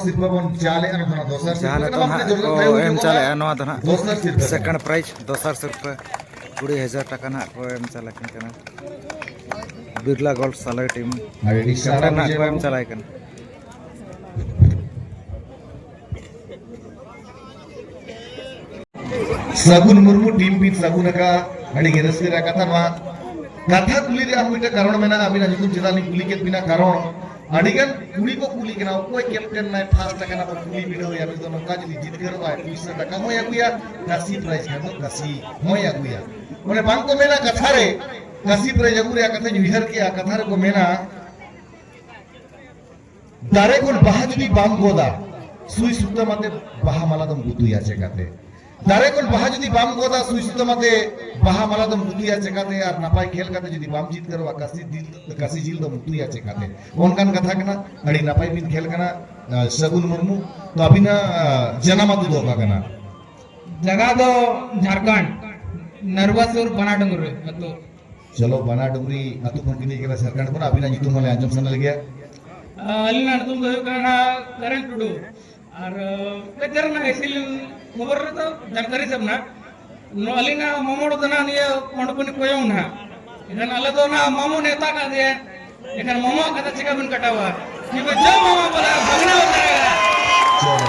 ᱥᱤᱨᱯᱟᱹ ᱵᱚᱱ ᱪᱟᱞᱮᱜᱼᱟ, ᱱᱚᱣᱟ ᱫᱚ ᱱᱟᱜ ᱫᱚᱥᱟᱨ ᱥᱤᱨᱯᱟᱹ ᱡᱟᱦᱟᱸ ᱠᱟᱱᱟ, ᱱᱤᱛᱚᱜ ᱢᱟᱱᱮ ᱱᱟᱜ ᱡᱚᱛᱚ ᱠᱚ ᱛᱟᱭᱚᱢ ᱮᱢ ᱧᱚᱜᱚᱜᱼᱟ᱾ ᱪᱟᱞᱮᱜᱼᱟ, ᱱᱚᱣᱟ ᱫᱚ ᱱᱟᱜ ᱫᱚᱥᱟᱨ ᱥᱤᱨᱯᱟᱹ ᱠᱟᱱᱟ᱾ ᱥᱮᱠᱮᱱᱰ ᱯᱨᱟᱭᱤᱡᱽ, ᱫᱚᱥᱟᱨ ᱥᱤᱨᱯᱟᱹ ᱠᱩᱲᱤ ᱦᱟᱡᱟᱨ ᱴᱟᱠᱟ ᱱᱟᱜ ᱠᱚ ᱮᱢ ᱪᱟᱞᱟᱠᱤᱱ ᱠᱟᱱᱟ᱾ ᱵᱤᱨᱞᱟ ᱜᱳᱞᱰ ᱥᱟᱞᱟᱭ ᱴᱤᱢ ᱟᱹᱰᱤ ᱟᱹᱰᱤ ᱥᱟᱨᱦᱟᱣ ᱥᱮᱠᱮᱱᱰ ᱱᱟᱜ ᱠᱚ ᱵᱩᱡᱷᱟᱹᱣ᱾ ᱮᱢ ᱪᱟᱞᱟᱭ ᱠᱟᱱᱟ᱾ ᱥᱟᱹᱜᱩᱱ ᱢᱩᱨᱢᱩ ᱴᱤᱢ ᱵᱤᱱ ᱥᱟᱹᱜᱩᱱ ᱟᱠᱟᱫᱼᱟ, ᱟᱹᱰᱤ ᱜᱮ ᱨᱟᱹᱥᱠᱟᱹ ᱨᱮᱭᱟᱜ ᱠᱟᱛᱷᱟ᱾ ᱱᱚᱣᱟ ᱠᱟᱛᱷᱟ ᱠᱩᱞᱤ ᱨᱮᱭᱟᱜ ᱢᱤᱫᱴᱮᱱ ᱠᱟᱨᱚᱱ ᱢᱮᱱᱟᱜᱼᱟ, ᱟᱹᱵᱤᱱᱟᱜ ᱧᱩᱛᱩᱢ ᱪᱮᱫᱟᱜ ᱞᱤᱧ ᱠᱩᱞᱤ ᱠᱮᱫ ᱵᱤᱱᱟ, ᱠᱟᱨᱚᱱ ᱟᱹᱰᱤ ᱜᱟᱱ ᱠᱩᱲᱤ ᱠᱚ ᱠᱩᱞᱤ ᱠᱟᱱᱟ, ᱚᱠᱚᱭ ᱠᱮᱯᱴᱮᱱ ᱱᱟᱭ ᱯᱷᱟᱥᱴ ᱟᱠᱟᱱᱟ ᱠᱚ ᱠᱩᱞᱤ ᱵᱤᱰᱟᱹᱣ ᱮᱭᱟ, ᱱᱩᱭ ᱫᱚ ᱱᱚᱝᱠᱟ ᱡᱩᱫᱤ ᱡᱤᱛᱠᱟᱹᱨᱚᱜᱼᱟᱭ, ᱯᱩᱭᱥᱟᱹ ᱴᱟᱠᱟ ᱦᱚᱸᱭ ᱟᱹᱜᱩᱭᱟ, ᱠᱟᱹᱥᱤ ᱯᱨᱟᱭᱤᱡᱽ ᱠᱷᱟᱱ ᱫᱚ ᱠᱟᱹᱥᱤ ᱦᱚᱸᱭ ᱟᱹᱜᱩᱭᱟ᱾ ᱚᱱᱮ ᱵᱟᱝ ᱠᱚ ᱢᱮᱱᱟ ᱠᱟᱛᱷᱟ ᱨᱮ, ᱠᱟᱹᱥᱤ ᱯᱨᱟᱭᱤᱡᱽ ᱟᱹᱜᱩ ᱨᱮᱭᱟᱜ ᱠᱟᱛᱷᱟᱧ ᱩᱭᱦᱟᱹᱨ ᱠᱮᱜᱼᱟ, ᱠᱟᱛᱷᱟ ᱨᱮᱠᱚ ᱢᱮᱱᱟ, ᱫᱟᱨᱮ ᱠᱷᱚᱱ ᱵᱟᱦᱟ ᱡᱩᱫᱤ ᱵᱟᱢ ᱜᱚᱫᱟ, ᱥᱩᱭ ᱥᱩᱛᱟᱹᱢ ᱟᱛᱮ ᱵᱟᱦᱟ ᱢᱟᱞᱟ ᱫᱚᱢ ᱜᱩᱛᱩᱭᱟ ᱪᱮᱠᱟᱛᱮ? ᱫᱟᱨᱮ ᱠᱷᱚᱱ ᱵᱟᱦᱟ ᱡᱩᱫᱤ ᱵᱟᱢ ᱜᱚᱫᱟ, ᱥᱩᱭ ᱥᱩᱛᱟᱹᱢ ᱟᱛᱮ ᱵᱟᱦᱟ ᱢᱟᱞᱟ ᱫᱚᱢ ᱜᱩᱛᱩᱭᱟ ᱪᱮᱠᱟᱛᱮ? ᱟᱨ ᱱᱟᱯᱟᱭ ᱠᱷᱮᱞ ᱠᱟᱛᱮ ᱡᱩᱫᱤ ᱵᱟᱢ ᱡᱤᱛᱠᱟᱹᱨᱚᱜᱼᱟ, ᱠᱟᱹᱥᱤ ᱡᱤᱞ, ᱠᱟᱹᱥᱤ ᱡᱤᱞ ᱫᱚᱢ ᱩᱛᱩᱭᱟ ᱪᱮᱠᱟᱛᱮ? ᱚᱱᱠᱟᱱ ᱠᱟᱛᱷᱟ ᱠᱟᱱᱟ᱾ ᱟᱹᱰᱤ ᱱᱟᱯᱟᱭ ᱵᱤᱱ ᱠᱷᱮᱞ ᱠᱟᱱᱟ, ᱟᱸ, ᱥᱟᱹᱜᱩᱱ ᱢᱩᱨᱢᱩ᱾ ᱛᱚ ᱟᱹᱵᱤᱱᱟᱜ, ᱟᱸ, ᱡᱟᱱᱟᱢ ᱟᱹᱛᱩ ᱫᱚ ᱚᱠᱟ ᱠᱟᱱᱟ? ᱡᱟᱭᱜᱟ ᱫᱚ ᱡᱷᱟᱲᱠᱷᱚᱸᱰ, ᱱᱟᱨᱣᱟ ᱥᱩᱨ ᱵᱟᱱᱟ ᱰᱩᱝᱨᱤ ᱟᱹᱛᱩ᱾ ᱪᱚᱞᱚ, ᱵᱟᱱᱟ ᱰᱩᱝᱨᱤ ᱟᱹᱛᱩ ᱠᱷᱚᱱ ᱵᱤᱱ ᱦᱮᱡ ᱠᱟᱱᱟ ᱡᱷᱟᱲᱠᱷᱚᱸᱰ ᱠᱷᱚᱱ, ᱟᱹᱵᱤᱱᱟᱜ ᱧᱩᱛᱩᱢ ᱦᱚᱸᱞᱮ ᱟᱸᱡᱚᱢ ᱥᱟᱱᱟ ᱞᱮᱜᱮᱭᱟ᱾ ᱟᱹᱞᱤᱧᱟᱜ ᱧᱩᱛᱩᱢ ᱫᱚ ᱦᱩᱭᱩᱜ ᱠᱟᱱᱟ ᱠᱟᱨᱮᱱ ᱴᱩᱰᱩ᱾ ᱟᱨ, ᱟᱹ, ᱠᱟᱹᱡ ᱫᱷᱟᱨᱟ ᱱᱟᱜ ᱮᱥᱤᱞ ᱠᱷᱚᱵᱚᱨ ᱨᱮᱫᱚ ᱡᱟᱱᱠᱟᱨᱤ ᱥᱮ ᱢᱮᱱᱟᱜ᱾ ᱱᱚᱣᱟ ᱟᱹᱞᱤᱧᱟᱜ ᱢᱟᱢᱚ ᱚᱲᱟᱜ ᱫᱚ ᱱᱟᱜ ᱱᱤᱭᱟᱹ ᱯᱚᱸᱰᱯᱟᱱᱤ ᱠᱚᱭᱚᱝ ᱱᱟᱜ᱾ ᱮᱱᱠᱷᱟᱱ ᱟᱞᱮ ᱫᱚ ᱱᱟᱜ ᱢᱟᱢᱚ ᱱᱮᱣᱛᱟ ᱠᱟᱜ ᱞᱮᱭᱟ᱾ ᱮᱱᱠᱷᱟᱱ ᱢᱟᱢᱚᱣᱟᱜ ᱠᱟᱛᱷᱟ ᱪᱮᱠᱟ ᱵᱤᱱ ᱠᱟᱴᱟᱣᱟ? ᱴᱷᱤᱠ ᱵᱤᱱ ᱡᱚᱢ ᱢᱟᱢᱟ ᱵᱚᱞᱮ ᱵᱷᱟᱜᱽᱱᱟ ᱩᱛᱟᱹᱨ ᱠᱟᱱᱟ᱾ ᱪᱚᱞᱚ᱾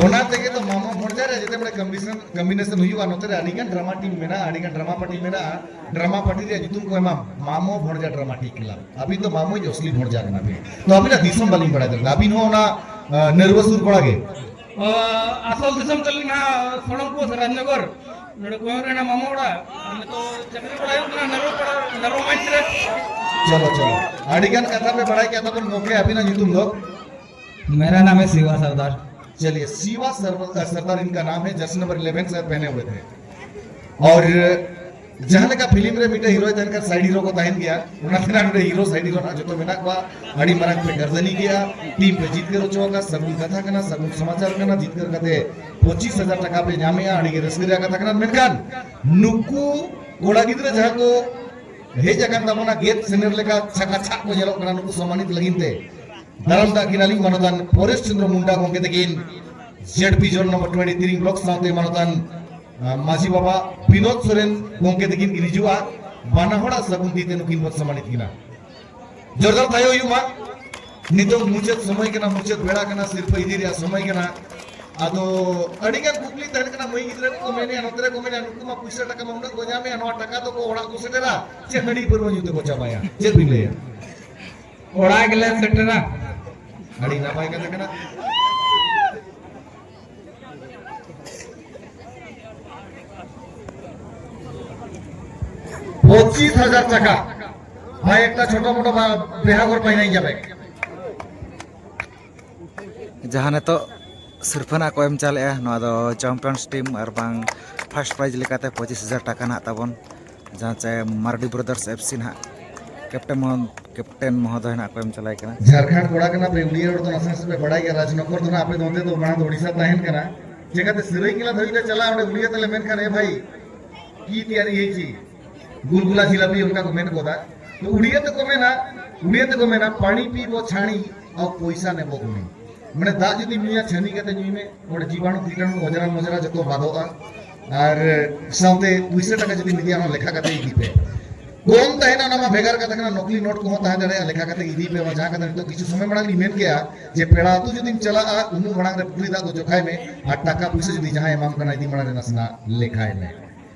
ᱚᱱᱟ ᱛᱮᱜᱮ ᱛᱚ ᱢᱟᱢᱚ ᱵᱷᱚᱲᱡᱟ ᱨᱮ ᱡᱮᱛᱮ ᱵᱮᱲᱟ combination, combination ᱦᱩᱭᱩᱜᱼᱟ, ᱱᱚᱛᱮ ᱨᱮ ᱟᱹᱰᱤ ᱜᱟᱱ drama team ᱢᱮᱱᱟᱜᱼᱟ, ᱟᱹᱰᱤ ᱜᱟᱱ drama party ᱢᱮᱱᱟᱜᱼᱟ᱾ Drama party ᱨᱮᱭᱟᱜ ᱧᱩᱛᱩᱢ ᱠᱚ ᱮᱢᱟ ᱢᱟᱢᱚ ᱵᱷᱚᱲᱡᱟ dramatic club᱾ ᱟᱹᱵᱤᱱ ᱫᱚ ᱢᱟᱢᱚ ᱜᱮ ᱚᱥᱞᱤ ᱵᱷᱚᱲᱡᱟ ᱠᱟᱱᱟ ᱵᱤᱱ᱾ ᱛᱚ ᱟᱹᱵᱤᱱᱟᱜ ᱫᱤᱥᱚᱢ ᱵᱟᱹᱞᱤᱧ ᱵᱟᱲᱟᱭ ᱫᱟᱲᱮᱭᱟᱜᱼᱟ᱾ ᱟᱹᱵᱤᱱ ᱦᱚᱸ ᱚᱱᱟ, ᱟᱸ, ᱱᱟᱹᱨᱣᱟᱹ ᱥᱩᱨ ᱠᱚᱲᱟ ᱜᱮ? ᱚ, ᱟᱥᱚᱞ ᱫᱤᱥᱚᱢ ᱛᱟᱹᱞᱤᱧ ᱱᱟᱦᱟᱜ ᱥᱚᱲᱚᱝᱯᱩᱨ, ᱨᱟᱡᱽᱱᱚᱜᱚᱨ᱾ ᱱᱚᱰᱮ ᱠᱚᱭᱚᱝ ᱨᱮ ᱱᱟᱦᱟᱜ ᱢᱟᱢᱚ ᱚᱲᱟᱜ᱾ ᱟᱨ ᱱᱤᱛᱚᱜ ᱪᱟᱹᱠᱨᱤ ᱵᱟᱲᱟ ᱦᱩᱭᱩᱜ ᱠᱟᱱᱟ ᱱᱟᱹᱨᱣᱟᱹ ᱯᱟᱲᱟ, ᱱᱟᱹᱨᱣᱟᱹ ᱢᱚᱧᱪ ᱨᱮ᱾ ᱪᱚᱞᱚ, ᱪᱚᱞᱚ᱾ ᱟᱹᱰᱤ ᱜᱟᱱ ᱠᱟᱛᱷᱟ ᱯᱮ ᱵᱟᱲᱟᱭ ᱠᱮᱫ ᱛᱟᱵᱚᱱ ᱜᱚᱢᱠᱮ, ᱟᱹᱵᱤᱱᱟᱜ ᱧᱩᱛᱩᱢ ᱫᱚ? मेरा नाम है शिवा सरदार। चलिए, शिवा सर-, सरदार इनका नाम है, जर्सी नंबर इलेवन शायद पहने हुए थे। और ᱡᱟᱦᱟᱸ ᱞᱮᱠᱟ film ᱨᱮ ᱢᱤᱫᱴᱮᱱ hero ᱛᱟᱦᱮᱱ ᱠᱷᱟᱱ side hero ᱠᱚ ᱛᱟᱦᱮᱱ ᱜᱮᱭᱟ, ᱚᱱᱟ ᱛᱮᱱᱟᱜ ᱱᱚᱰᱮ hero side hero ᱱᱟᱜ ᱡᱚᱛᱚ ᱢᱮᱱᱟᱜ ᱠᱚᱣᱟ᱾ ᱟᱹᱰᱤ ᱢᱟᱨᱟᱝ ᱯᱮ ᱜᱟᱨᱫᱟᱱᱤ ᱜᱮᱭᱟ, team ᱯᱮ ᱡᱤᱛᱠᱟᱹᱨ ᱦᱚᱪᱚ ᱟᱠᱟᱫ, ᱥᱟᱹᱜᱩᱱ ᱠᱟᱛᱷᱟ ᱠᱟᱱᱟ, ᱥᱟᱹᱜᱩᱱ ᱥᱚᱢᱟᱪᱟᱨ ᱠᱟᱱᱟ, ᱡᱤᱛᱠᱟᱹᱨ ᱠᱟᱛᱮ ᱯᱚᱸᱪᱤᱥ ᱦᱟᱡᱟᱨ ᱴᱟᱠᱟ ᱯᱮ ᱧᱟᱢᱮᱜᱼᱟ, ᱟᱹᱰᱤ ᱜᱮ ᱨᱟᱹᱥᱠᱟᱹ ᱨᱮᱭᱟᱜ ᱠᱟᱛᱷᱟ ᱠᱟᱱᱟ᱾ ᱢᱮᱱᱠᱷᱟᱱ ᱱᱩᱠᱩ ᱠᱚᱲᱟ ᱜᱤᱫᱽᱨᱟᱹ ᱡᱟᱦᱟᱸ ᱠᱚ ᱦᱮᱡ ᱟᱠᱟᱱ ᱛᱟᱵᱚᱱᱟ, ᱜᱮᱫ ᱥᱮᱱᱮᱨ ᱞᱮᱠᱟ ᱪᱷᱟᱠᱟ ᱪᱷᱟᱠ ᱠᱚ ᱧᱮᱞᱚᱜ ᱠᱟᱱᱟ, ᱱᱩᱠᱩ ᱥᱚᱢᱢᱟᱱᱤᱛ ᱞᱟᱹᱜᱤᱫ ᱛᱮ ᱫᱟᱨᱟᱢ ᱫᱟᱜ ᱠᱤᱱᱟᱞᱤᱧ ᱢᱟᱱᱚᱛᱟᱱ ᱯᱚᱨᱮᱥ ᱪᱚᱸᱫᱽᱨᱚ ᱢᱩᱱᱰᱟ ᱜᱚᱢᱠᱮ ᱛᱟᱹᱠᱤᱱ, Z P zone number twenty three block ᱥᱟᱶᱛᱮ ᱢᱟᱱᱚᱛᱟᱱ, ᱟ, ᱢᱟᱹᱡᱷᱤ ᱵᱟᱵᱟ ᱵᱤᱱᱳᱫ ᱥᱚᱨᱮᱱ ᱜᱚᱢᱠᱮ ᱛᱟᱹᱠᱤᱱ ᱠᱤᱱ ᱦᱤᱡᱩᱜᱼᱟ᱾ ᱵᱟᱱᱟ ᱦᱚᱲᱟᱜ ᱥᱟᱹᱜᱩᱱ ᱛᱤ ᱛᱮ ᱱᱩᱠᱤᱱ ᱵᱚᱱ ᱥᱚᱢᱢᱟᱱᱤᱛ ᱠᱤᱱᱟ᱾ ᱡᱳᱨᱫᱟᱨ ᱛᱷᱟᱭᱚ ᱦᱩᱭᱩᱜ ᱢᱟ᱾ ᱱᱤᱛᱚᱜ ᱢᱩᱪᱟᱹᱫ ᱥᱚᱢᱚᱭ ᱠᱟᱱᱟ, ᱢᱩᱪᱟᱹᱫ ᱵᱮᱲᱟ ᱠᱟᱱᱟ, ᱥᱤᱨᱯᱟᱹ ᱤᱫᱤ ᱨᱮᱭᱟᱜ ᱥᱚᱢᱚᱭ ᱠᱟᱱᱟ᱾ ᱟᱫᱚ ᱟᱹᱰᱤ ᱜᱟᱱ ᱠᱩᱠᱞᱤ ᱛᱟᱦᱮᱱ ᱠᱟᱱᱟ, ᱢᱟᱹᱭ ᱜᱤᱫᱽᱨᱟᱹ ᱠᱚᱠᱚ ᱢᱮᱱᱮᱜᱼᱟ, ᱱᱚᱛᱮ ᱨᱮᱠᱚ ᱢᱮᱱᱮᱜᱼᱟ, ᱱᱩᱠᱩ ᱢᱟ ᱯᱩᱭᱥᱟᱹ ᱴᱟᱠᱟ ᱢᱟ ᱩᱱᱟᱹᱜ ᱠᱚ ᱧᱟᱢᱮᱜᱼᱟ, ᱱᱚᱣᱟ ᱴᱟᱠᱟ ᱫᱚᱠᱚ ᱚᱲᱟᱜ ᱠᱚ ᱥᱮᱴᱮᱨᱟ, ᱪᱮᱫ ᱦᱟᱺᱰᱤ ᱯᱟᱹᱨᱣᱟᱹ ᱧᱩ ᱛᱮᱠᱚ ᱪᱟᱵᱟᱭᱟ? ᱪᱮᱫ ᱵᱤᱱ ᱞᱟᱹᱭᱟ? ᱚᱲᱟᱜ ᱜᱮᱞᱮ ᱥᱮᱴᱮᱨᱟ᱾ ᱟᱹᱰᱤ ᱱᱟᱯᱟᱭ ᱠᱟᱛᱷᱟ ᱠᱟᱱᱟ᱾ ᱯᱚᱸᱪᱤᱥ ᱦᱟᱡᱟᱨ ᱴᱟᱠᱟ᱾ ভাই, একটা ছোট মোটো বা-, বেহাগর পাই নাই যাবে। ᱡᱟᱦᱟᱸ ᱱᱤᱛᱚᱜ ᱥᱤᱨᱯᱷᱟᱹ ᱱᱟᱜ ᱠᱚ ᱮᱢ ᱪᱟᱞᱮᱜᱼᱟ, ᱱᱚᱣᱟ ᱫᱚ ᱪᱟᱢᱯᱤᱭᱟᱱᱥ ᱴᱤᱢ ᱟᱨ ᱵᱟᱝ ᱯᱷᱟᱥᱴ ᱯᱨᱟᱭᱤᱡᱽ ᱞᱮᱠᱟᱛᱮ ᱯᱚᱸᱪᱤᱥ ᱦᱟᱡᱟᱨ ᱴᱟᱠᱟ ᱱᱟᱜ ᱛᱟᱵᱚᱱ, ᱡᱟᱦᱟᱸ ᱪᱮ ᱢᱟᱨᱰᱤ ᱵᱨᱟᱫᱟᱨᱥ ᱮᱯᱷ ᱥᱤ ᱱᱟᱜ ᱠᱮᱯᱴᱮᱱ ᱢᱚᱦᱚ-, ᱠᱮᱯᱴᱮᱱ ᱢᱚᱦᱳᱫᱚᱭ ᱱᱟᱜ ᱠᱚ ᱮᱢ ᱪᱟᱞᱟᱭ ᱠᱟᱱᱟ᱾ ᱡᱷᱟᱲᱠᱷᱚᱸᱰ ᱠᱚᱲᱟ ᱠᱟᱱᱟ ᱯᱮ, ᱩᱲᱤᱭᱟ ᱨᱚᱲ ᱫᱚ ᱱᱟᱥᱮ ᱱᱟᱥᱮ ᱯᱮ ᱵᱟᱲᱟᱭ ᱜᱮᱭᱟ᱾ ᱨᱟᱡᱽᱱᱚᱜᱚᱨ ᱫᱚ ᱱᱟᱜ ᱟᱯᱮ ᱫᱚ ᱚᱱᱛᱮ ᱫᱚ ᱢᱟᱲᱟᱝ ᱫᱚ ᱳᱰᱤᱥᱟ ᱛᱟᱦᱮᱱ ᱠᱟᱱᱟ᱾ ᱪᱮᱠᱟᱛᱮ ᱥᱟᱹᱨᱟᱹᱭᱠᱮᱞᱟ ᱫᱷᱟᱹᱵᱤᱡ ᱯᱮ ᱪᱟᱞᱟᱜᱼᱟ, ᱚᱸᱰᱮ ᱩᱲᱤᱭᱟ ᱛᱮᱞᱮ ᱢᱮᱱᱠᱷᱟᱱ, "ᱮ ᱵᱷᱟᱭ, ᱠᱤ ᱛᱮᱭᱟᱨᱤ ᱦᱮᱭ ᱪᱤ?" ᱜᱩᱞᱜᱩᱞᱟ ᱡᱷᱤᱞᱟᱯᱤ ᱚᱱᱠᱟ ᱠᱚ ᱢᱮᱱ ᱜᱚᱫᱟ᱾ ᱛᱚ ᱩᱲᱤᱭᱟ ᱛᱮᱠᱚ ᱢᱮᱱᱟ, ᱩᱲᱤᱭᱟ ᱛᱮᱠᱚ ᱢᱮᱱᱟ, "ᱯᱟᱱᱤ ᱯᱤᱵᱚ ᱪᱷᱟᱹᱱᱤ ᱟᱨ ᱯᱚᱭᱥᱟ ᱱᱮᱵᱚ ᱩᱱᱤ᱾" ᱢᱟᱱᱮ ᱫᱟᱜ ᱡᱩᱫᱤ ᱧᱩᱭᱟ, ᱪᱷᱟᱹᱱᱤ ᱠᱟᱛᱮ ᱧᱩᱭ ᱢᱮ, ᱚᱸᱰᱮ ᱡᱤᱵᱟᱬᱩ ᱠᱤᱴᱟᱬᱩ ᱚᱡᱽᱨᱟ ᱢᱚᱡᱽᱨᱟ ᱡᱚᱛᱚ ᱵᱟᱫᱚᱜᱼᱟ᱾ ᱟᱨ ᱥᱟᱶᱛᱮ ᱯᱩᱭᱥᱟᱹ ᱴᱟᱠᱟ ᱡᱩᱫᱤᱢ ᱤᱫᱤᱭᱟ, ᱚᱱᱟ ᱞᱮᱠᱷᱟ ᱠᱟᱛᱮ ᱤᱫᱤ ᱯᱮ᱾ ᱠᱚᱢ ᱛᱟᱦᱮᱱᱟ, ᱚᱱᱟ ᱢᱟ ᱵᱷᱮᱜᱟᱨ ᱠᱟᱛᱷᱟ ᱠᱟᱱᱟ, ᱱᱚᱠᱞᱤ ᱱᱳᱴ ᱠᱚᱦᱚᱸ ᱛᱟᱦᱮᱸ ᱫᱟᱲᱮᱭᱟᱜᱼᱟ, ᱞᱮᱠᱷᱟ ᱠᱟᱛᱮ ᱤᱫᱤ ᱯᱮ᱾ ᱚᱱᱟ ᱡᱟᱦᱟᱸ ᱠᱟᱛᱷᱟ ᱱᱤᱛᱚᱜ ᱠᱤᱪᱷᱩ ᱥᱚᱢᱚᱭ ᱢᱟᱲᱟᱝ ᱞᱤᱧ ᱢᱮᱱ ᱠᱮᱜᱼᱟ ᱡᱮ ᱯᱮᱲᱟ ᱟᱹᱛᱩ ᱡᱩᱫᱤᱢ ᱪᱟᱞᱟᱜᱼᱟ, ᱩᱢᱩᱜ ᱢᱟᱲᱟᱝ ᱨᱮ ᱯᱩᱠᱷᱨᱤ ᱫᱟᱜ ᱫᱚ ᱡᱚᱠᱷᱟᱭ ᱢᱮ, ᱟᱨ ᱴᱟᱠᱟ ᱯᱩᱭᱥᱟᱹ ᱡᱩᱫᱤ ᱡᱟᱦᱟᱸᱭ ᱮᱢᱟᱢ ᱠᱟᱱᱟ, ᱤᱫᱤ ᱢᱟᱲᱟᱝ ᱨᱮ ᱱᱟᱥᱮᱱᱟᱜ ᱞᱮᱠᱷᱟᱭ ᱢᱮ᱾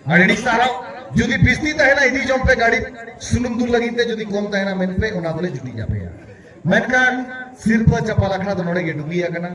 ᱟᱹᱰᱤ ᱟᱹᱰᱤ ᱥᱟᱨᱦᱟᱣ᱾ ᱡᱩᱫᱤ ᱵᱤᱥᱛᱤ ᱛᱟᱦᱮᱱᱟ ᱤᱫᱤ ᱡᱚᱝ ᱯᱮ ᱜᱟᱹᱰᱤ ᱥᱩᱱᱩᱢ ᱫᱩᱞ ᱞᱟᱹᱜᱤᱫ ᱛᱮ, ᱡᱩᱫᱤ ᱠᱚᱢ ᱛᱟᱦᱮᱱᱟ ᱢᱮᱱ ᱯᱮ, ᱚᱱᱟ ᱫᱚᱞᱮ ᱡᱩᱴᱤᱡ ᱟᱯᱮᱭᱟ᱾ ᱢᱮᱱᱠᱷᱟᱱ ᱥᱤᱨᱯᱟᱹ ᱪᱟᱯᱟᱞ ᱟᱠᱷᱲᱟ ᱫᱚ ᱱᱚᱰᱮ ᱜᱮ ᱰᱩᱜᱤ ᱟᱠᱟᱱᱟ᱾